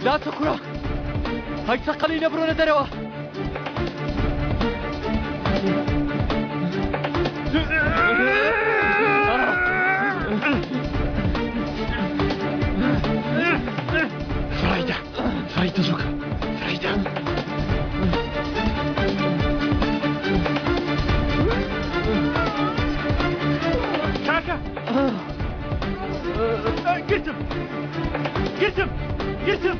لاچە کوڕە هەی چەقەلی نەبرۆنە دەرەوە. فڕیدە فڕیدە زووکە فڕیدە. کاکە گرتم گرتم گرتم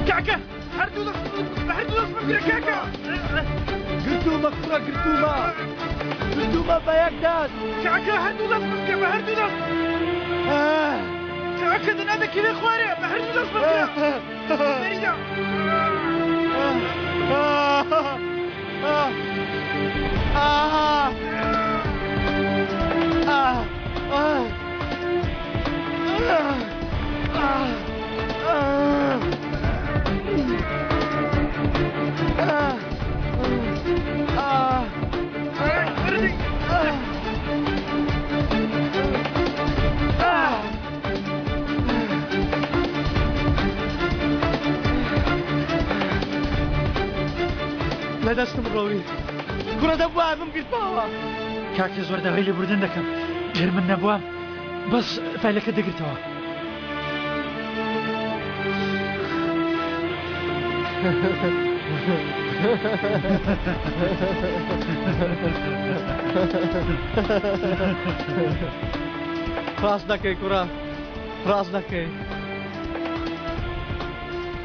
کاکە هەردوو دەست هەردوو دەست بگرە کاکە گرتوومە کوڕە گرتوومە گرتوومە بە یەک دەست کاکە هەردوو دەست بگرە بە هەردوو دەست کاکە دەنا دەکەوێ خوارێ بە هەردوو دەست بگرە سەریدا لە دەستم ڕۆی کوڕە دەبووە بمگرتمەوە. کاکە زۆر داوای لێبوردن دەکەم گەر من نەبووام بەس فایلەکە دەگرتەوە. ڕاست دەکەی کوڕە ڕاست دەکەی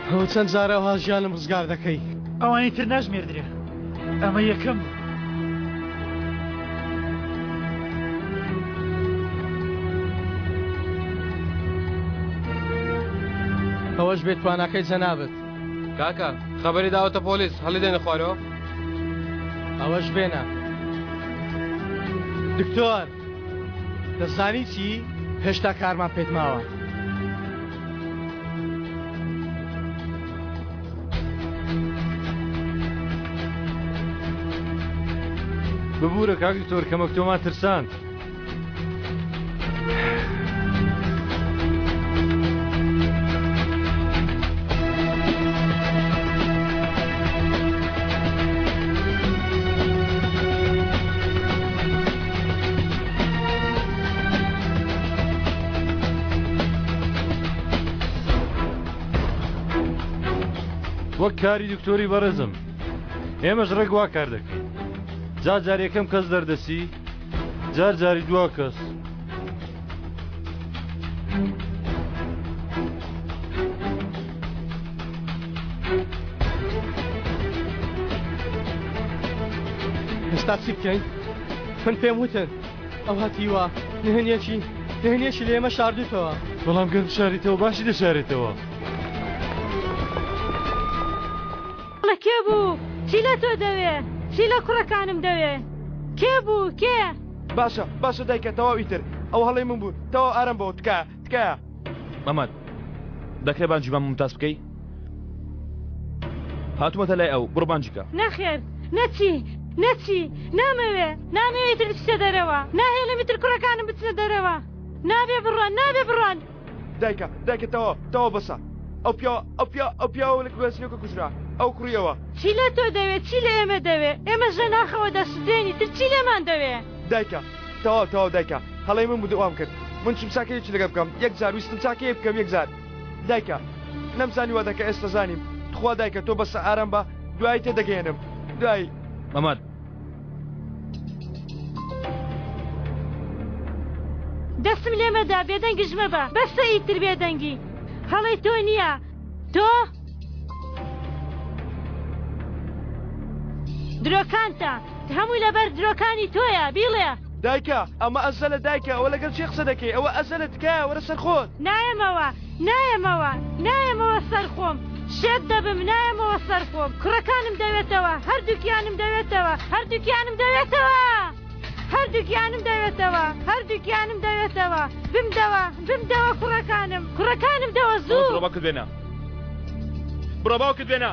ئەوە چەند جارە ها ژیانم ڕزگار دەکەی ئەوانی تر ناژمێردرێ ئەمە یەکەم بوو. ئەوەش بێت تواناکەی جەنابت. کاکە خەبەری داوەتە پۆلیس هەڵی دێنە خوارەوە. ئەوەش بێنە. دکتۆر دەزانی چی هێشتا کارمان پێت ماوە. ببوورە کاک دکتۆر کەمەک تۆمان ترساند. وەک کاری دکتۆری بەڕێزم ئێمەش ڕێک وا کار دەکەین جا جار یەکەم کەس دەردەچی جار جاری دوا کەس. ئێستا چی بکەین؟ من پێم وتن ئەو هەتیوە نهێنیەکی نهێنیەکی لە ئێمە شاردوتەوە. بەڵام گەر بشاریتەوە باشی دەشارێتەوە. بڵێ کێ بوو؟ چی لە تۆ دەوێ؟ چی لە کوڕەکانم دەوێ؟ کێ بوو؟ کێ؟ باشە باشە دایکە تەواو ئیتر ئەو هەڵەی من بوو تەواو ئارام بەوە تکایە تکایە. مەمەد دەکرێ بانگی مام مومتاز بکەی؟ هاتوومەتە لای ئەو بڕۆ بانگی کە. نەخێر نەچی نەچی نامەوێ نامەوێ ئیتر بچیتە دەرەوە ناهێڵم ئیتر کوڕەکانم بچنە دەرەوە نابێ بڕۆن نابێ بڕۆن. دایکە دایکە تەواو تەواو بەسە ئەو پیاوە ئەو پیاوە ئەو پیاوە لە گوێزنەوەکە کوژرا ئەو کوڕیەوە. چی لە تۆ دەوێ چی لە ئێمە دەوێ ئێمەش لە ناخەوە دەسوتێنی تر چی لێمان دەوێ. دایکە تەواو تەواو دایکە هەڵەی من بوو وام کرد من چوم چاکەیەکی لەگەڵ بکەم یەک جار ویستم چاکەیەک بکەم یەک جار دایکە نەمزانی وا دەکە ئێستا زانیم تخوا دایکە تۆ بەسە ئارام بە دوایی تێدەگەیەنم دوایی. مەمەد. دەستم لێ مەدە بێدەنگیش مەبە بەسە ئیتر بێدەنگی هەڵەی تۆ نییە تۆ درۆکانتە هەمووی لەبەر درۆکانی تۆیە بیڵێ. دایکە ئەمە ئەزەلە دایکە ئەوە لەگەڵ کێ قسە دەکەی ئەوە ئەزەلە تکایە وەرە سەر خۆت. نایەمەوە نایەمەوە نایەمەوە سەر خۆم شێت دەبم نایەمەوە سەر خۆم کوڕەکانم دەوێتەوە هەردووکیانم دەوێتەوە هەردووکیانم دەوێتەوە هەردووکیانم دەوێتەوە هەردووکیانم دەوێتەوە بمدەوە بمدەوە کوڕەکانم کوڕەکانم دەوە زوو بڕۆ باوکت بێنە بڕۆ باوکت بێنە.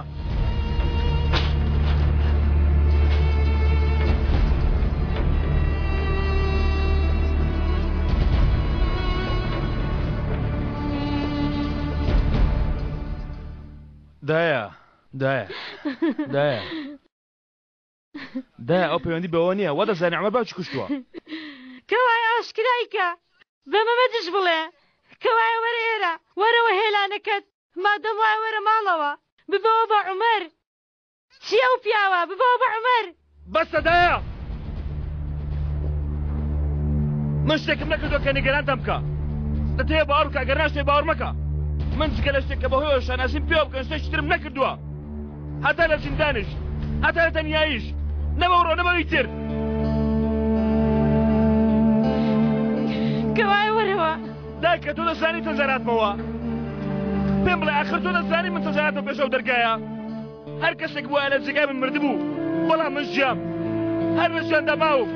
دایە دایە دایە دایە ئەو پەیوەندی بەوە نییە وا دەزانی عومەر باوکی کوشتووە. کەوایە ئاشکرای کە بە مەمەدش بڵێ کەوایە وەرە ئێرە وەرەوە هێلانەکەت مادەم وایە وەرە ماڵەوە ببەوە بە عومەر چی ئەو پیاوە ببەوە بە عومەر. بەسە دایە من شتێکم نەکردووە کە نیگەرانتان بکا دەتەوێ باوەڕ بکە ئەگەر ناشتەوێ باوەڕ مەکە من جگە لە شتێک کە بەهۆیەوە شانازیم پێوە بکەن شتێکی ترم نەکردووە هەتا لە زیندانیش هەتا لە تەنیاییش نە بەو ڕۆ نە بەوی تر. کەوایە وەرەوە. دایکە تۆ دەزانی چەند جار هاتمەوە؟ پێم بڵێ ئاخر تۆ دەزانی من چەند جار هاتمە پێش ئەو دەرگایە؟ هەر کەسێک بوایە لە جێگای من مردبوو بەڵام من ژیام هەر لە ژیاندا ماوم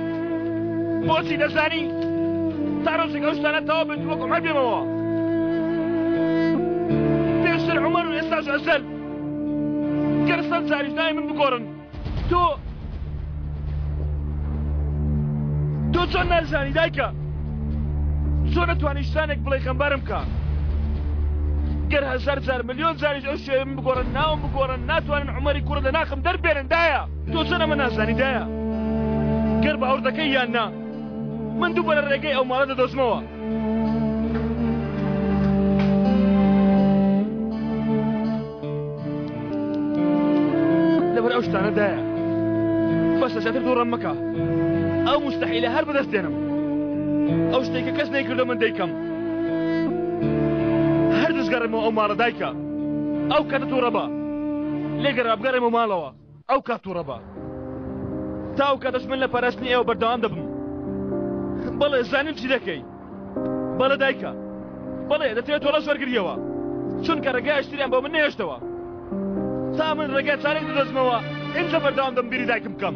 بۆچی دەزانی تا ڕۆژێک ئەو شتانە تەواو بێت وەک عومەر بێمەوە پێشتر عومەر و ئێستاش ئەزەل گەر سەد جاریش ناوی من بگۆڕن تۆ تۆ چۆن نازانی دایکە چۆن ئەتوانی شتانێک بڵێ خەمبارم کە گەر هەزار جار ملیۆن جاریش ئەو شێوەیە من بگۆڕن ناوم بگۆڕن ناتوانن عومەری کوڕ لە ناخم دەربێنن دایە تۆ چۆن ئەمە نازانی دایە گەر باوەڕ دەکەی یان نا من دووبارە ڕێگەی ئەو ماڵە دەدۆزمەوە لەبەر ئەو شتانە دایە بەسە زیاتر دووڕم مەکە ئەو مستحیلە هەر بەدەست دێنم ئەو شتێک کە کەس نەیکردو من دەیکەم هەر دەستگەڕێمەوە ئەو ماڵە دایکە ئەو کاتە تووڕە بە لێگەڕا بگەڕێمەوە ماڵەوە ئەو کات تووڕە بە تا ئەو کاتەش من لە پاراستنی ئێوە بەردەوام دەبم بەڵێ زانیم چی دەکەی بەڵێ دایکە بەڵێ دەتەوێت تۆڵەش وەرگریەوە چونکە ڕێگای ئاشتریان بۆ من نەهێشتەوە تا من ڕێگای چارێک دەدۆزمەوە ئینجا بەردەوام دەم بیری دایکم بکەم.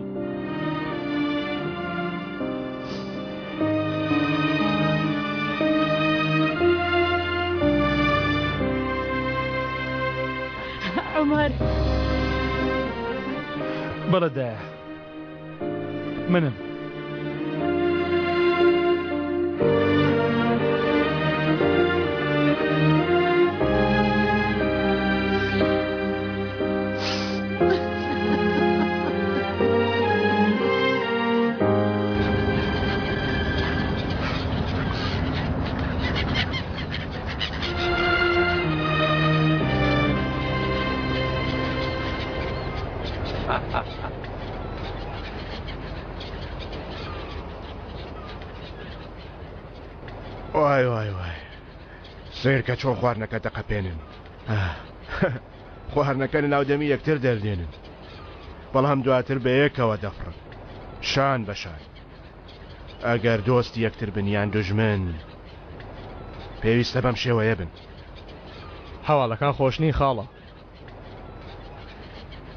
عومەر. بەڵێ دایە منم. وای وای وای سیرکە چۆن خواردنەکە دەقەپێنن خواردنەکە لە ناو دەمی یەکتر دەردێنن بەڵام دواتر بە یەکەوە دەفڕن شان بە شان ئەگەر دۆستی یەکتر بن یان دوژمن پێویستە بەم شێوەیە بن. هەواڵەکان خۆش نین خاڵە.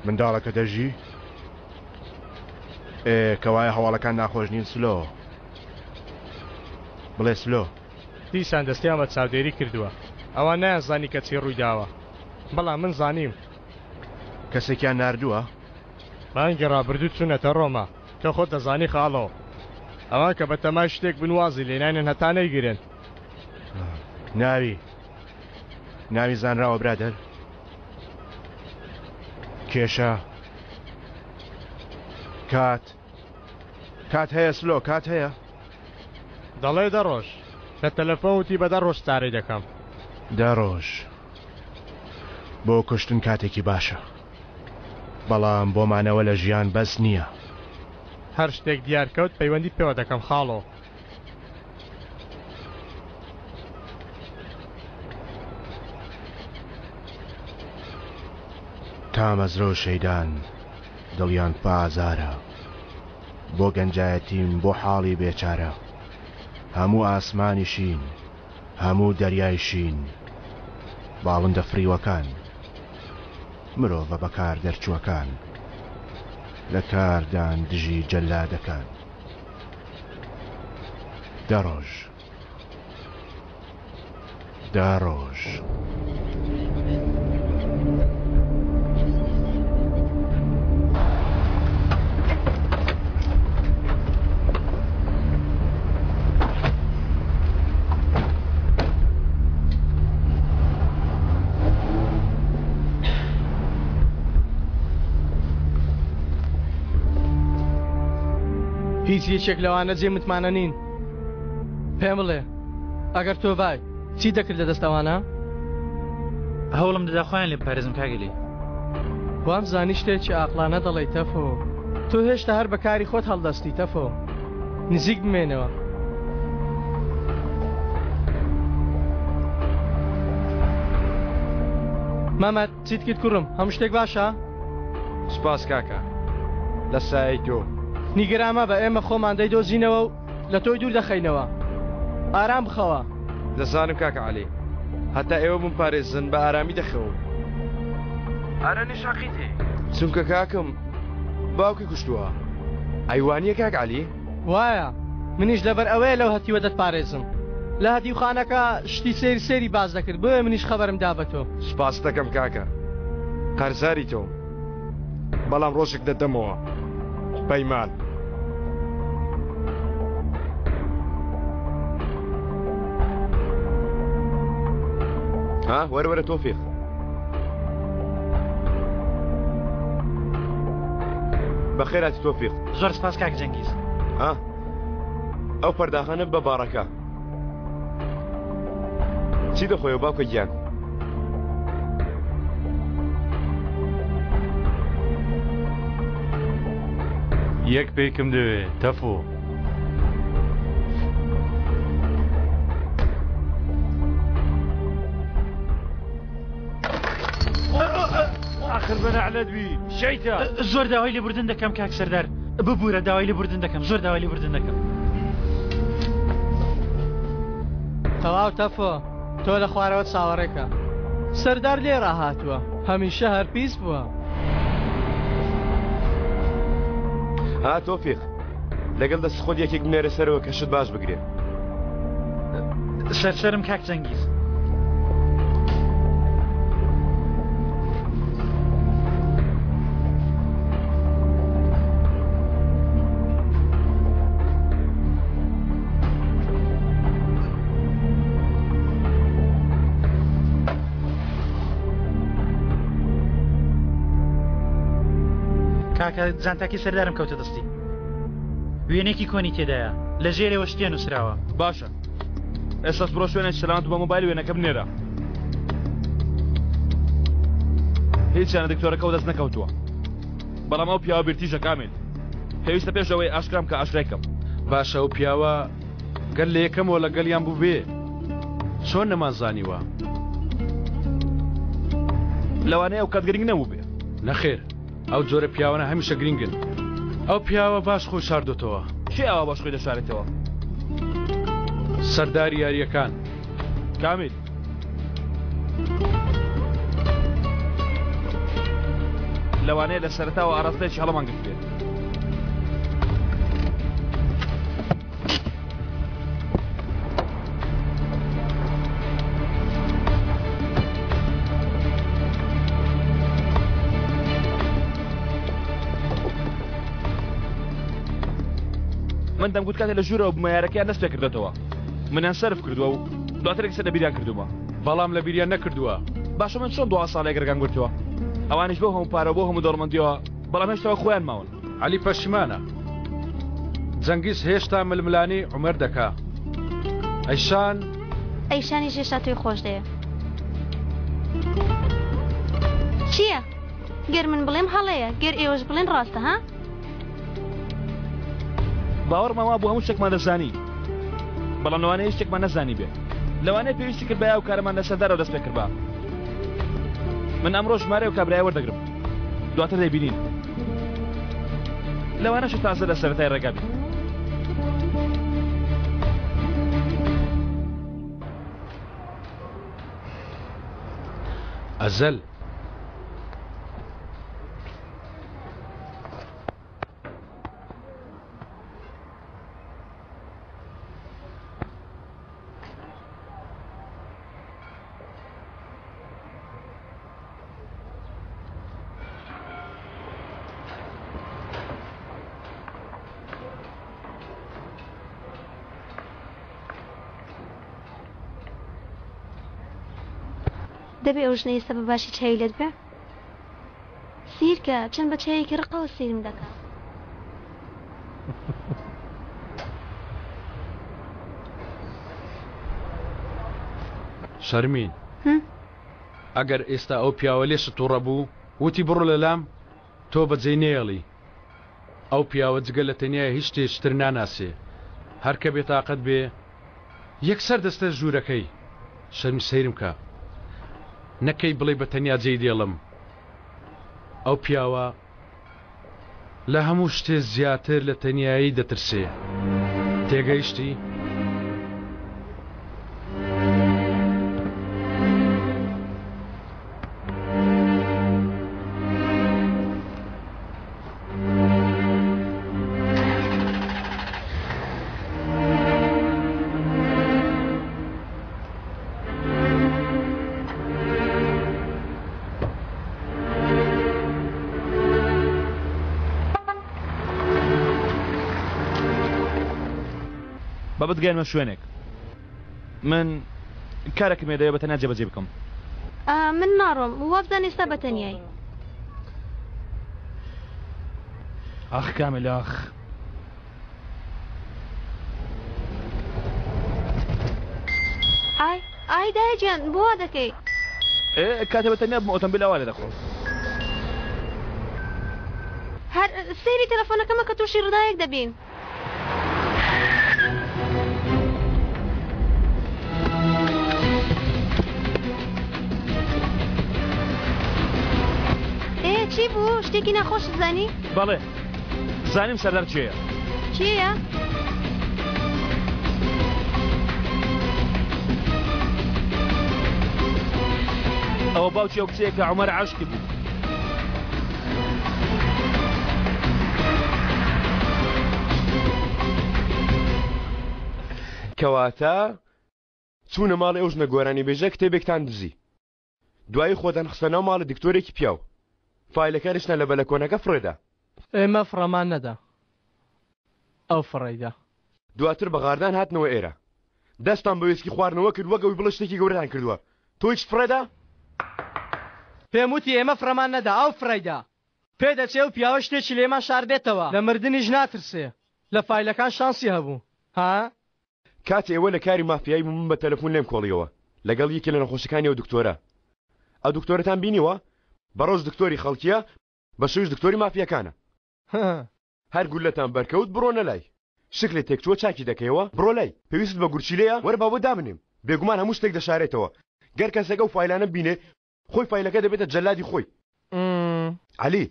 منداڵەکە دەژی؟ ئێ کەوایە هەواڵەکان ناخۆش نین سلۆ. بڵێ سلۆ. دیسان دەستیان بە چاودێری کردووە. ئەوان نەیانزانی کە چی ڕوویداوە. بەڵام من زانیم. کەسێکیان ناردووە؟ مانگی ڕابردوو چوونەتە ڕۆما. تۆ خۆت دەزانی خاڵۆ. ئەوان کە بەتەمای شتێک بن وازی لێناینن هەتا نەیگرن. ناوی ناوی زانراوە برادەر؟ کێشە کات کات هەیە سلۆ کات هەیە؟ دەڵێ دە ڕۆژ. لە تەلەفۆن وتی بە دە ڕۆژ چارەی دەکەم. دە ڕۆژ بۆ کوشتن کاتێکی باشە. بەڵام بۆ مانەوە لە ژیان بەس نییە. هەر شتێک دیار کەوت پەیوەندیت پێوە دەکەم خاڵۆ. تامەزرۆ و شەیدان دڵیان پە ئازارە بۆ گەنجایەتیم بۆ حاڵی بێچارە هەموو ئاسمانی شین هەموو دەریای شین باڵندە فریوەکان مرۆڤە بەکار دەرچووەکان لە کاردان دژی جەلادەکان دە ڕۆژ. دە ڕۆژ. هیچ یەکێک لەوانە جێ متمانە نین. پێم بڵێ ئەگەر تۆ بای چی دەکرد لە دەست ئەوانە؟ هەوڵم دەدا خۆیان لێ بپارێزم کاک عەلی. وام زانی شتێکی ئاقڵانە دەڵێی تەفۆ. تۆ هێشتا هەر بە کاری خۆت هەڵدەستی تەفۆ. نزیک بمێنەوە. مەمەد چیت کرد کوڕم هەموو شتێک باشە؟ سوپاس کاکە لە سایەی تۆ. نیگەران مەبە ئێمە خۆمان دەیدۆزینەوە و لە تۆی دوور دەخەینەوە ئارام بخەوە. دەزانم کاکە عەلی هەتا ئێوە بمپارێزن بە ئارامی دەخەوم. ئارانیش حەقی تێ. چونکە کاکم باوکی کوشتووە ئەی وانیە کاک عەلی؟ وایە منیش لەبەر ئەوەیە لەو هەتیوە دەتپارێزم لە هەتیوخانەکە شتی سەیر سەیری باس دەکرد بۆیە منیش خەبەرم دا بە تۆ. سوپاست دەکەم کاکە قەرزاری تۆم بەڵام ڕۆژێک دەدەمەوە پەیمان. ها وەرە وەرە تۆفیق. بەخێراتی تۆفیق. زۆر سپاس کاک جەنگیز. ها ئەو پەرداخانە بە باڕەکە. چی دەخۆیەوە باوکە گیان؟ یەک پێکم دەوێ تەفۆ. ئاخر بەنەعلەت بی شەیتە. زۆر داوای لێبوردن دەکەم کاک سەردار ببورە داوای لێبوردن دەکەم زۆر داوای لێبوردن دەکەم. تەواو تەفۆ تۆ لە خوارەوە چاوەڕێکە سەردار لێ ڕاهاتووە هەمیشە هەر پیس بووە. ها تۆفیق لەگەڵ دەست خۆت یەکێک بنێرە سەرەوە کە شت باش بگرێ. سەرسەرم کاک جەنگیز. کاکە جانتاکەی سەردارم کەوتە دەستی وێنێکی کۆنی تێدایە لە ژێرەوە شتێ نووسراوە باشە ئێستاش بڕۆ شوێنێک سەلامەت بە مۆبایل وێنەکە بنێرە هیچیانە دکتۆرەکەەوە دەست نەکەوتووە بەڵام ئەو پیاوە بیرتیژە کامل پێویستە پێش ئەوەی ئاشکرام کە ئاشکرای کەم. باشە ئەو پیاوە گەر لە یەکەمەوە لەگەڵیان بووبێ چۆن نەمان زانیوە؟ لەوانەیە ئەو کات گرنگ نەبووبێ. نەخێر ئەو جۆرە پیاوانە هەمیشە گرنگن. ئەو پیاوە باش خۆی شاردۆتەوە. کێ ئاوا باش خۆی دەشارێتەوە؟ سەرداری یارییەکان. کامیل. لەوانەیە لە سەرەتاوە ئاراستەیەکی هەڵەمان گرتبێت. من دەمگوت کاتێ لە ژوورەوە بوومە یارەکەیان دەست پێکردێتەوە منیان سەرف کردووە و دواتر یەکسەر لە بیریان کردوومە بەڵام لە بیریان نەکردووە. باشە من چۆن دوا ساڵێک ڕێگام گرتووە ئەوانیش بەو هەموو پارە و بەو هەموو دەوڵەمەندیەوە بەڵام هێشتا وەک خۆیان ماون. عەلی پەشیمانە. جەنگیز هێشتا ململانێی عومەر دەکا. ئەیشان. ئەیشانیش هێشتا تۆی خۆش دەوێ. چییە؟ گەر من بڵێم هەڵەیە، گەر ئێوەش بڵێن ڕاستە ها؟ باوەڕمان وابوو هەموو شتێکمان دەزانی بەڵام لەوانەیە شتێکمان نەزانی بێ لەوانەیە پێویستی کردبایە و کارەمان لە سەردارەوە دەست پێ کردبا من ئەمڕۆ ژمارەی و کابرای وەردەگرم دواتر دەیبینین لەوانەشە تازە لە سەرەتای ڕێگا بین ئەزەل دەبێ ئەو ژنە ئێستا بە باشی چاوی لێت بێ؟ سیرکە چەند بە چاوێکی ڕقەوە سەیرم دەکا. شەرمین ئەگەر ئێستا ئەو پیاوە لێشت توڕە بوو وتی بڕۆ لەلام تۆ بەجێی نەیەڵی ئەو پیاوە جگە لە تەنیای هیچ شتێکی تر ناناسێ هەر کە بێتاقەت بێ یەکسەر دەستە ژوورەکەی شەرمی سەیرم کە نەکەی بڵێی بە تەنیا جێی دێڵم ئەو پیاوە لە هەموو شتێ زیاتر لە تەنیایی دەترسێ. تێگەیشتی؟ با بتگەیەنمە شوێنێک من کارێکم هەیە دەبێ بە تەنیا جێبەجێ بکەم. من ناڕۆم وابزانم ئێستا بە تەنیای. ئاخ کامل ئاخ. ئای ئای دایە گیان بۆ وا دەکەی؟ ئێ کاتێ بە تەنیا بم ئۆتۆمبیل ئاوا لێ دەخۆم. هەر سەیری تەلەفۆنەکە مەکە تووشی ڕووداوێک دەبین. ئێ چی بوو؟ شتێکی ناخۆشت زانی؟ بەڵێ زانیم سەردار کێیە. کێیە؟ ئەوە باوکی ئەو کچەیە کە عومەر عاشقی بوو. کەواتە چوونە ماڵی ئەو ژنە گۆرانیبێژە کتێبێکتان دزی. دوایی خۆتان خستە ناو ماڵی دکتۆرێکی پیاو. فایلەکانیشتان لە بەلەکۆنەکە فڕێدا. ئێمە فڕەمان نەدا. ئەو فڕێیدا. دواتر بە غاردان هاتنەوە ئێرە. دەستان بە وێسکی خواردنەوە کرد وەک ئەوەی بڵێ شتێکی گەورەتان کردووە. تۆ هیچت فڕێدا؟ پێم وتی ئێمە فڕەمان نەدا، ئەو فڕێیدا. پێدەچێ ئەو پیاوە شتێکی لێمان شاردبێتەوە. لە مردنیش ناترسێ. لە فایلەکان شانسی هەبوو. ها؟ کاتێ ئێوە لە کاری مافیایی بوون من بە تەلەفون لێم کۆڵیەوە لەگەڵ یەکێ لە نەخۆشەکانی ئەو دکتۆرە. ئەو دکتۆرەتان بینیوە؟ بە ڕۆژ دکتۆری خەڵکیە بە شەویش دکتۆری مافیاکانە. هەر گوللەتان بەرکەوت بڕۆنە لای. شکلێ تێکچووە چاکی دەکەیەوە بڕۆ لای. پێویستت بە گورچیلەیە وەرە با بۆت دابنێم. بێگومان هەموو شتێک دەشارێتەوە. گەر کەسێک ئەو فایلانە ببینێ خۆی فایلەکە دەبێتە جەلادی خۆی. عەلی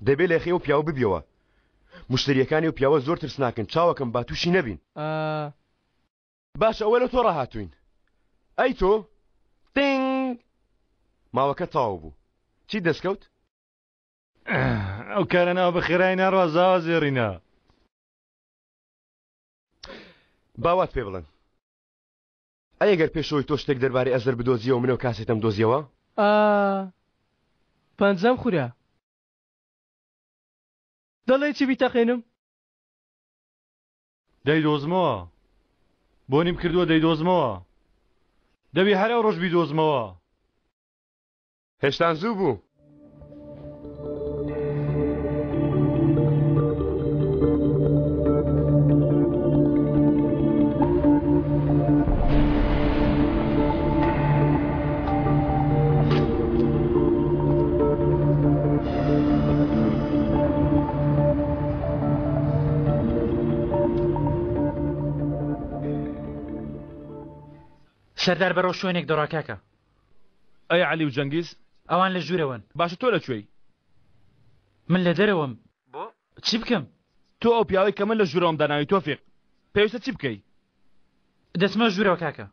دەبێ لە یەخەی ئەو پیاوە ببیەوە. مشتەرییەکانی ئەو پیاوە زۆر ترسناکن چاوەکەم با تووشی نەبین. باشە ئەوە لە تۆ ڕاهاتووین. ئەی تۆ؟ تینگ! ماوەکە تەواو بوو. چیت دەستکەوت؟ ئەو کارە ناوە بە خێرایی ناڕوا زاوا زێڕینە. با وات پێ بڵێم. ئەی ئەگەر پێشەوەی تۆ شتێک دەربارەی ئەزەر بدۆزیەوە من ئەو کاسێتەم دۆزیەوە؟ ئا پەنجەم خورا. دەڵێی چی بیتەقێنم؟ دەیدۆزمەوە. بۆنیم کردووە دەیدۆزمەوە. دەبی هەر ئەو ڕۆژ بیدۆزمەوە. هێشتان زوو بوو. سەردار بەرەو شوێنێک دەڕا کاکە. ئەی عەلی و جەنگیز؟ ئەوان لە ژوورەوەن. باشە تۆ لە کوێی؟ من لە دەرەوەم. بۆ؟ چی بکەم؟ تۆ ئەو پیاوەی کە من لە ژوورەوەم داناوی تۆفیق، پێویستە چی بکەی؟ دەچمە ژوورەوە کاکە.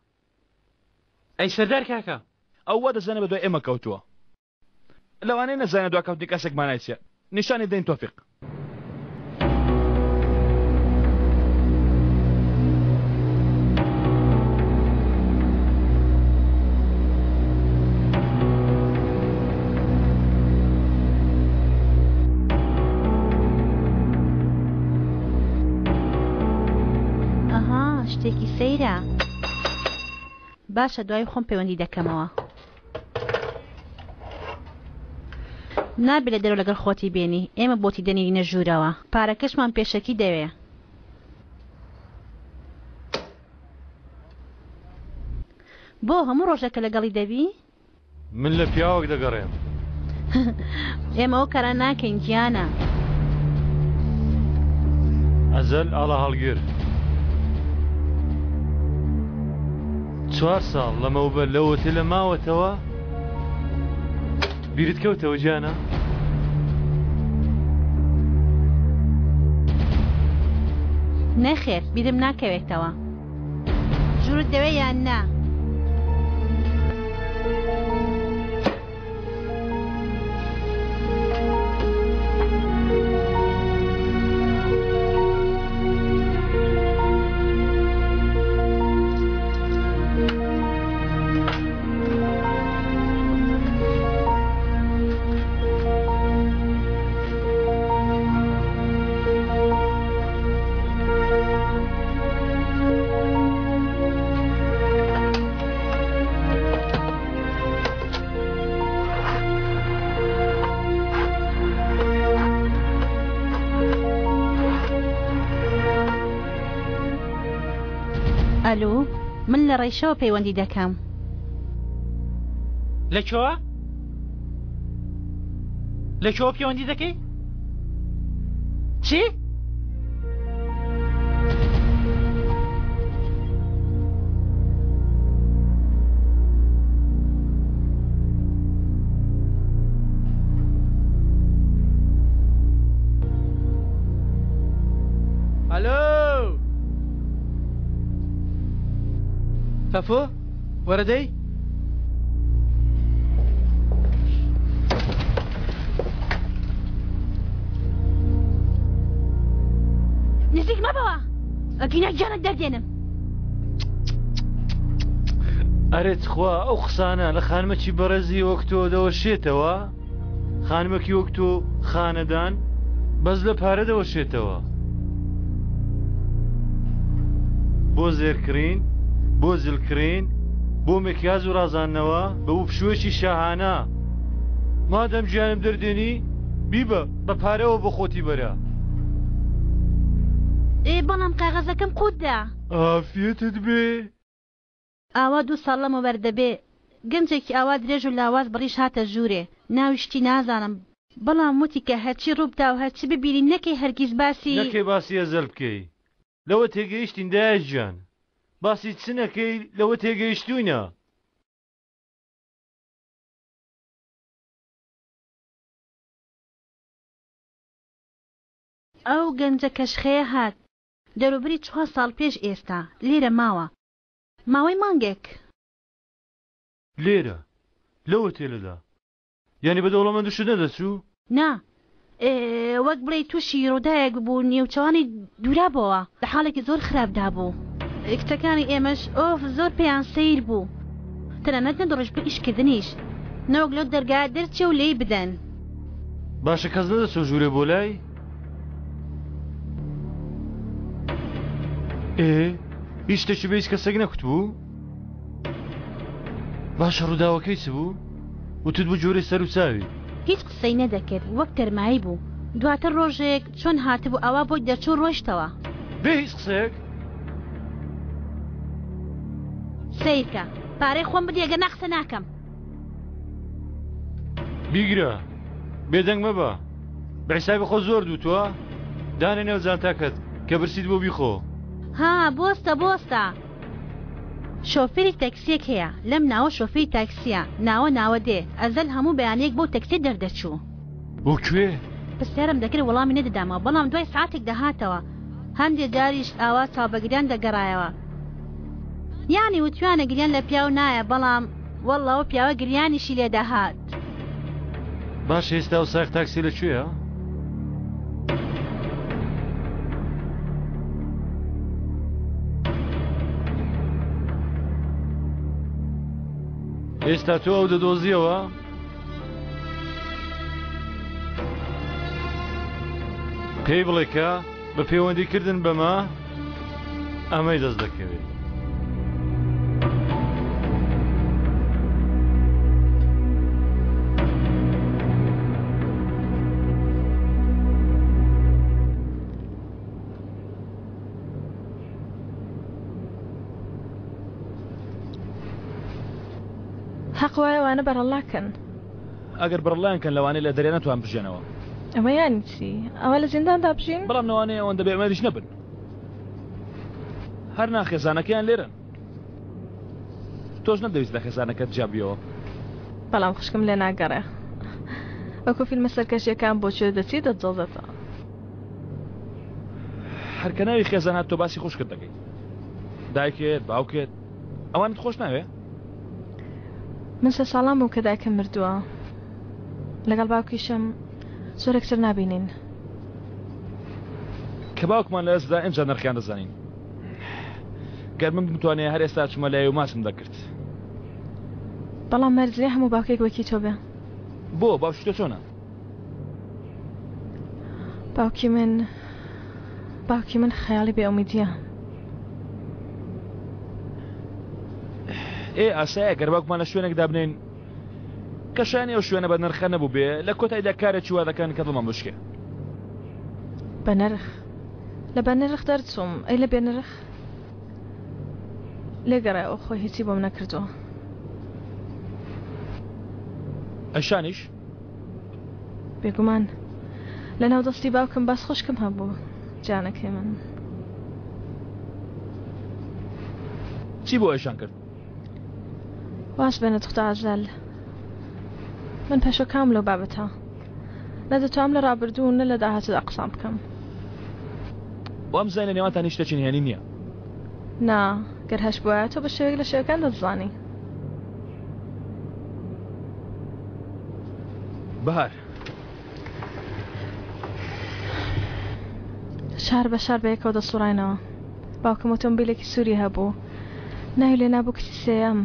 ئەی سەردار کاکە؟ ئەو وا دەزانێ بەدوای ئێمە کەوتووە. لەوانەیە نەزانێ دواکەوتنی کەسێک مانای چییە. نیشانی بدەین تۆفیق. ئەها شتێکی سەیرە. باشە دوای خۆم پەیوەندی دەکەمەوە. نابێ لە دەرەوە لەگەڵ خۆتی بێنی ئێمە بۆتی دەنێرینە ژوورەوە پارەکەشمان پێشەکی دەوێ. بۆ هەموو ڕۆژێکە لەگەڵی دەبی؟ من لە پیاوەک دەگەڕێم. ئێمە ئەو کارە ناکەین گیانە. ئەزەل ئاڵا هەڵگر. چوار ساڵ لەمەوبەر لەو ئۆتێلە ماوەتەوە؟ بیرت کەوتەوە گیانە؟ نەخێر بیرم ناکەوێتەوە. ژوورت دەوێ یان نا؟ ئەلو من لە ڕێشەوە پەیوەندی دەکەم. لە کوێوە؟ لە کوێوە پەیوەندی دەکەی؟ چی؟ ئەلۆ تەفۆ وەرە دەی. نزیک مەبەوە ئەگینا گیانت دەردێنم. ئەرێ تخوا ئەو قسانە لە خانمەکی بەڕێزی وەک تۆ دەوەشێتەوە؟ خانمەکی وەک تۆ خانەدان بەس لە پارە دەوەشێتەوە. بۆ زێر کڕین، بۆ جل کڕین، بۆ مکیاج و ڕازاندنەوە، بە پشوویەکی شاهانە. مادەم گیانم دەردێنی، بیبە، بە پارەوە بۆ خۆتی بەرە. ئێ بەڵام کاغەزەکەم قووت دا. ئافیەتت بێ. ئاوا دوو ساڵ لەمەوبەر دەبێ گەنجێکی ئاوا درێژ و لاواز بڕیش هاتە ژوورێ، ناوی شتی نازانم، بەڵام وتی کە هەرچی ڕووبدا و هەرچی ببینی نەکەی هەرگیز باسی. نەکەی باسی ئەزەل بکەی لەوە تێگەیشتین دایە گیان باسی چ نەکەی لەوە تێگەیشتووینە. ئەو گەنجە کەشخەیە هات دەوروبەری چوار ساڵ پێش ئێستا لێرە ماوە ماوەی مانگێک. لێرە؟ لەو ئۆتێلەدا؟ یانی بە دەوڵەمەندشت نەدەچوو؟ نا، وەک بڵێی تووشی ڕووداوێک ببوو، نێوچەوانی دوورابۆوە، لە حاڵێکی زۆر خراپدا بوو. کچەکانی ئێمەش ئۆف زۆر پێیان سەیر بوو، تەنانەت نەدەڕۆیشت بۆ ئیشکردنیش، نەوەک لەو دەرگایە دەرچێ و لێی بدەن. باشە کەس نەدەچووە ژوورێ بۆ لای؟ ئێ هیچ شتێکی بە هیچ کەسێک نەکوتبوو؟ باشە ڕووداوەکەی چ بوو؟ وتت بوو جۆرەی سەر و چاوی. هیچ قسەی نەدەکرد وەک تەرمایی بوو. دواتر ڕۆژێک چۆن هاتبوو ئاوا بۆی دەرچوو ڕۆیشتەوە. بێ هیچ قسەیەک؟ سەیرکە پارەی خۆم بدە گەر نا قسە ناکەم. بیگرە بێدەنگ مەبە. بە حیسابی خۆت زۆر دووتوە دانێ نێو جانتاکەت کە برسیت بوو بیخۆ. ها بۆستە بۆستە. شۆفێری تەکسیەک هەیە لەم ناوە شۆفێری تاکسیە ناوە ناوە دێ ئەزەل هەموو بەیانیەک بەو تەکسیە دەردەچوو. بۆ کوێ؟ پرسیارم دەکرد وەڵامی نەدەدامەوە بەڵام دوای سەعاتێک دەهاتەوە هەندێ جاریش ئاوا چاوبەگریان دەگەڕایەوە یانی وتویانە گریان لە پیاو نایە بەڵام وەڵڵا ئەو پیاوە گریانیشی لێ دەهات. باشە ئێستا ئەو سایەق تاکسیە لە کوێیە؟ ئێستا تۆ ئەو دەدۆزیەوە؟ پێی بڵێ کە بە پەیوەندی کردن بەمە ئەمەی دەست دەکەوێت. هەق وایە ئەوانە بەرەڵا کەن. ئەگەر بەرەڵایان کەن لەوانەیە لە دەریا نەتوان بژێنەوە. ئەمە یانی چی؟ ئەوە لە زینداندا بژین؟ بەڵام لەوانەیە ئەوەندە بێ ئومێدیش نەبن. هەر نا خێزانەکەیان لێرەن. تۆش نەتدەویست لە خێزانەکەت جیا بیەوە. بەڵام خوشکم لێ ناگەڕێ. وەکو فیلمە سەرکەشیەکان بۆ کوێ دەچی دەتدۆزێتەوە. هەر کە ناوی خێزان هات تۆ باسی خوشکت دەکەیت. دایکت، باوکت، ئەوانت خۆش ناوێ؟ من سێ ساڵان بووم کە دایکم مردووە. لەگەڵ باوکیشم زۆر یەکتر نابینین. کە باوکمان لە دەستدا ئینجا نرخیان دەزانین. گەر من بمتوانێ هەر ئێستا چوومە لای و ماچم دەکرد. بەڵام مەرج نییە هەموو باوکێک وەکی تۆ بێ. بۆ؟ باوکی تۆ چۆنە؟ باوکی من باوکی من خەیاڵی بێئومیدییە. ئێ ئاسایە گەر باوکمان لە شوێنێک دابنێین کە شایانی ئەو شوێنە بە نرخە نەبووبێ، لە کۆتاییدا کارێکی وا دەکەن کە دڵمان بشکێ. بە نرخ؟ لە بە نرخ دەرچووم، ئەی لە بێ نرخ؟ لێگەڕێ ئەو خۆی هیچی بۆم نەکردووە. ئەی شانیش؟ بێگومان. لەناو دەستی باوکم بەس خوشکم هەبوو، جانەکەی من. چی بۆ ئەیشان کرد؟ واز بێنە توخدا ئازەل. من پەشۆکاوم لەو بابەتە. نە دەتوانم لە ڕابردوو و نە لە داهاتوودا قسان بکەم. وامزانی لە نێوانتان هیچ شتێکی نهێنی نییە. نا، گەر هەشبوایە تۆ بە شێوەیەک لە شێوەکان دەتزانی. بەهار. شار بە شار بەیەکەوە دەسوڕاینەوە. باوکم ئۆتۆمبیلێکی سووری هەبوو. ناوی لێ نابوو کچی سێیەم.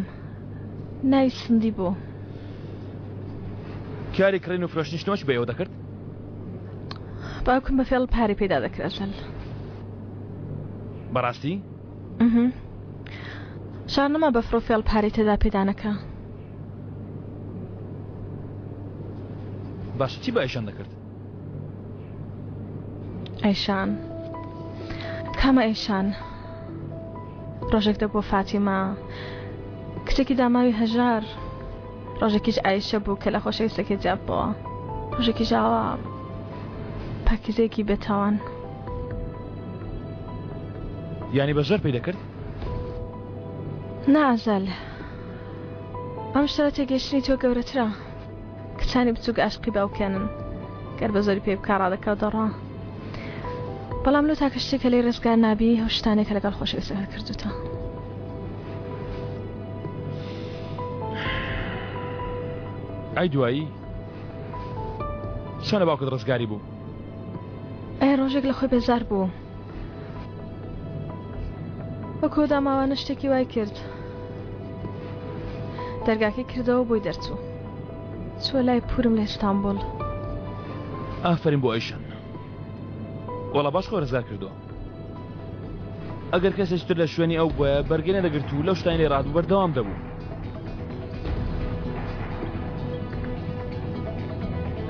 ناوی سندی بوو. کاری کڕین و فرۆشتنی شتۆچ بە ئێوە دەکرد؟ باوکم بە فێڵ پارەی پەیدا دەکرد ئەزەل. بەڕاستی؟ شار نەما بە فڕ و فێڵ پارەی تێدا پەیدا نەکا. باشە چی بە ئەیشان دەکرد؟ ئەیشان کامە ئەیشان؟ ڕۆژێک دەبووە فاتیمە کچێکی داماوی هەژار ڕۆژێکیش ئایشە بوو کە لە خۆشەویستەکەی جیاببەوە ڕۆژێکیش ئاوا پاکیزەیەکی بێتاوان. یانی بە زۆر پێی دەکرد؟ نا ئەزەل ئەم شتە لە تێگەیشتنی تۆ گەورەترە. کچانی بچووک ئاشقی باوکیانن گەر بە زۆری پێی بکا ڕادەکا و دەڕوا بەڵام لۆ تاکە شتێک کە لێی ڕزگار نابی ئەو شتانەیە کە لەگەڵ خۆشەویستەکەت کردوتە. ئەی دوایی چۆن لە باوکت ڕزگاری بوو؟ ئەی ڕۆژێک لە خۆی بێزار بوو وەکۆ داماوانە شتێکی وای کرد دەرگاکەی کردەوە بۆی دەرچوو چووە لای پورم لە ئیستانبوڵ. ئافەرین بۆ ئەیشان وەڵا باش خۆی ڕزگار کردووە ئەگەر کەسێکی تر لە شوێنی ئەو بوایە بەرگەی نەدەگرت و لەو شتانی لێ ڕادبوو بەردەوام دەبوو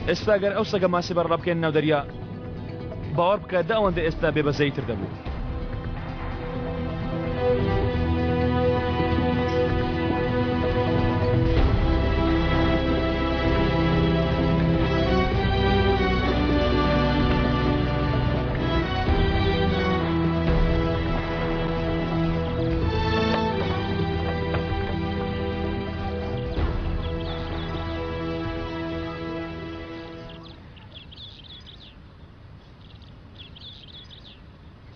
ئێستا گەر ئەو سەگە ماسی بەڕڵا بکەین ناو دەریا باوەڕ بکە دە ئەوەندە ئێستا بێ بەزەیی تر دەبوو.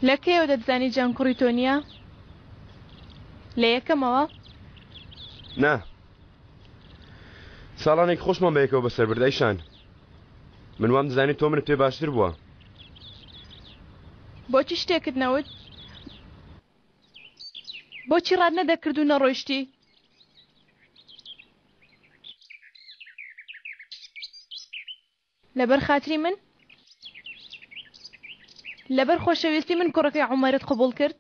لە کەیەوە دەتزانی جان کوڕی تۆ نییە؟ لە یەکەمەوە؟ نا. ساڵانێک خۆشمان بەیەکەوە بەسەر برد ئەیشان. من وام دەزانی تۆ منت پێ باشتر بووە. بۆچی شتێکت نەوت؟ بۆچی ڕات نەدەکرد و نەڕۆیشتی؟ لەبەر خاتری من؟ لەبەر خۆشەویستی من کوڕەکەی عومەرت قبوڵ کرد؟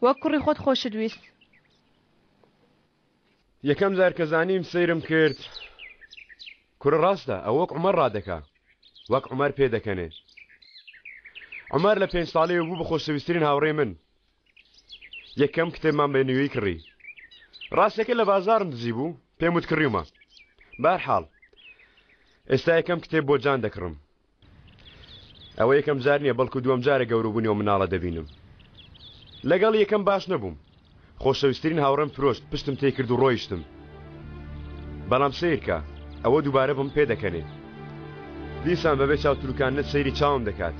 وەک کوڕی خۆت خۆشت ویست. یەکەم جار کە زانیم سەیرم کرد کوڕە ڕاستە ئەو وەک عومەر ڕادەکا وەک عومەر پێدەکەنێ عومەر لە پێنج ساڵیەوە بوو بە خۆشەویسترین هاوڕێی من یەکەم کتێبمان بە نوێی کڕی. ڕاستەکە لە بازاڕم دزی بوو پێم وت کڕیومە بارحاڵ ئێستا یەکەم کتێب بۆ جان دەکڕم ئەوە یەکەم جار نییە بەڵکو دووەم جارە گەورەبوونی ئەو مناڵە دەبینم لەگەڵ یەکەم باش نەبووم خۆشەویسترین هاوڕێم فرۆشت پشتم تێکرد و ڕۆیشتم بەڵام سیرکە ئەوە دووبارە بم پێ دەکەنێ دیسان بەبێ چاو تروکانت سەیری چاوم دەکات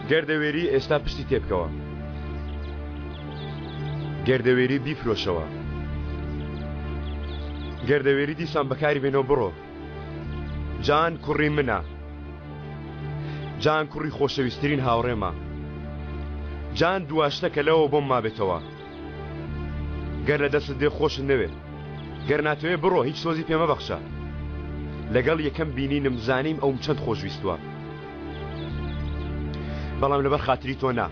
گەر دەوێری ئێستا پشتی تێبکەوە گەر دەوێری بیفرۆشەوە گەر دەوێری دیسان بەکاری بێنەوە بڕۆ جان کوڕی منە جان کوڕی خۆشەویستترین هاوڕێمە جان دوواشتە کە لەوە بۆم مابێتەوە گەر لە دەستت دێ خۆشت نەوێت گەر ناتەوێ بڕۆ هیچ سۆزی پێ مەبەخشە لەگەڵ یەکەم بینینم زانیم ئەوم چەند خۆشویستووە بەڵام لەبەر خاتری تۆ نا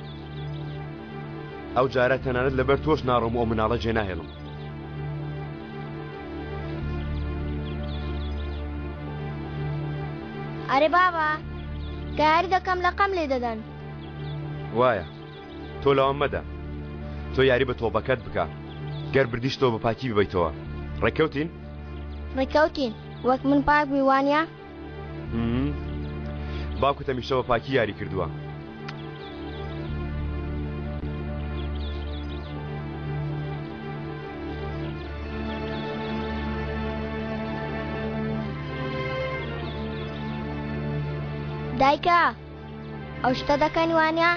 ئەو جارە تەنانەت لەبەر تۆش ناڕۆم و ئەو مناڵە جێ ناهێڵم ئەرێ بابە کە یاری دەکەم لەقەم لێ دەدەن. وایە تۆ لەوان مەدە تۆ یاری بە تۆپەکەت بکە گەر بردیشتەوە بە پاکی ببەیتەوە ڕێککەوتین؟ ڕێککەوتین وەک من پاک بووی وانە؟ باوکت هەمیشە بە پاکی یاری کردووە. دایکە ئەو شتە دەکەن وانە؟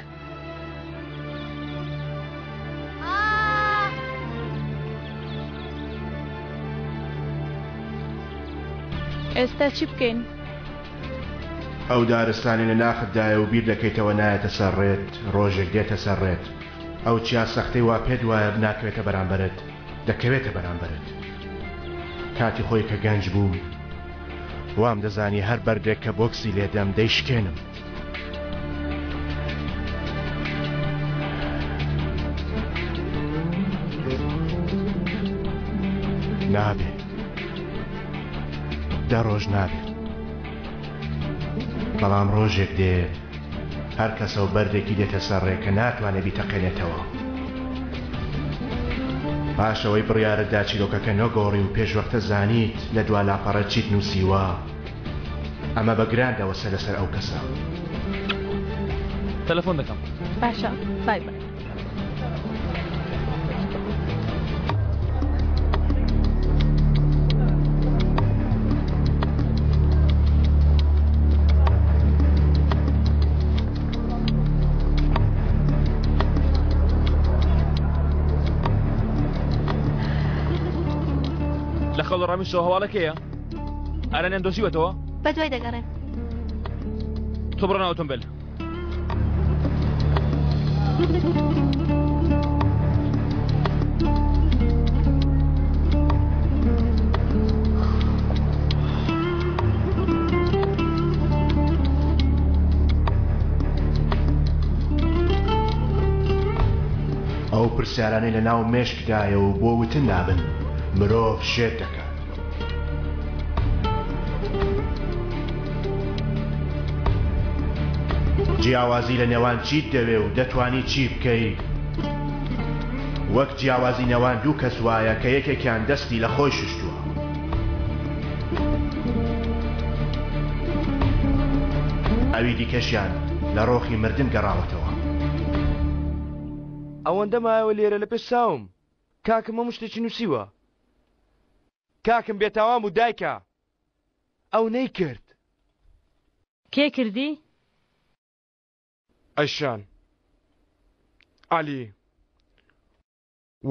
ئێستا چی بکەین؟ ئەو دارستانەی لە ناختدایە و بیر دەکەیتەوە نایەتە سەر ڕێت، ڕۆژێک دێتە سەر ڕێت. ئەو چیا سەختەی وا پێت وایە ناکەوێتە بەرامبەرت، دەکەوێتە بەرامبەرت. کاتی خۆی کە گەنج بووم، وام دەزانی هەر بەردێک کە بۆکسی لێدەم دەیشکێنم. نابێ. دە ڕۆژ نابێ. بەڵام ڕۆژێک دێ هەر کەسە و بەردێکی دێتە سەر ڕێ کە ناتوانێ بیتەقێنێتەوە. پاش ئەوەی بڕیارت دا چیرۆکەکە نەگۆڕی و پێشوەختە زانیت لە دوا لاپەڕە چیت نووسیوە، ئەمە بە گران دەوەستە لەسەر ئەو کەسە. تەلەفۆن دەکەم. باشە بای بای. لە خەڵ ڕامیشەوە هەواڵەکەیە ئارانیان دۆزیوەتەوە؟ بەدوای دەگەڕێم. تۆ بڕۆ ناو ئۆتۆمبێل. ئەو پرسیارانەی لە ناو مێشکدایە و بۆ وتن نابن مرۆڤ شێت دەکات. جیاوازی لە نێوان چیت دەوێ و دەتوانی چی بکەی وەک جیاوازی نێوان دوو کەس وایە کە یەکێکیان دەستی لە خۆی شوشتووە. ئەوی دیکەشیان لە ڕۆخی مردن گەڕاوەتەوە. ئەوەندە مایەوە لێرە لە پێش چاوم کاکم هەموو شتێکی نووسیوە. کاکم بێتاوان بوو دایکە ئەو نەیکرد. کێ کردی؟ ئەیشان عەلی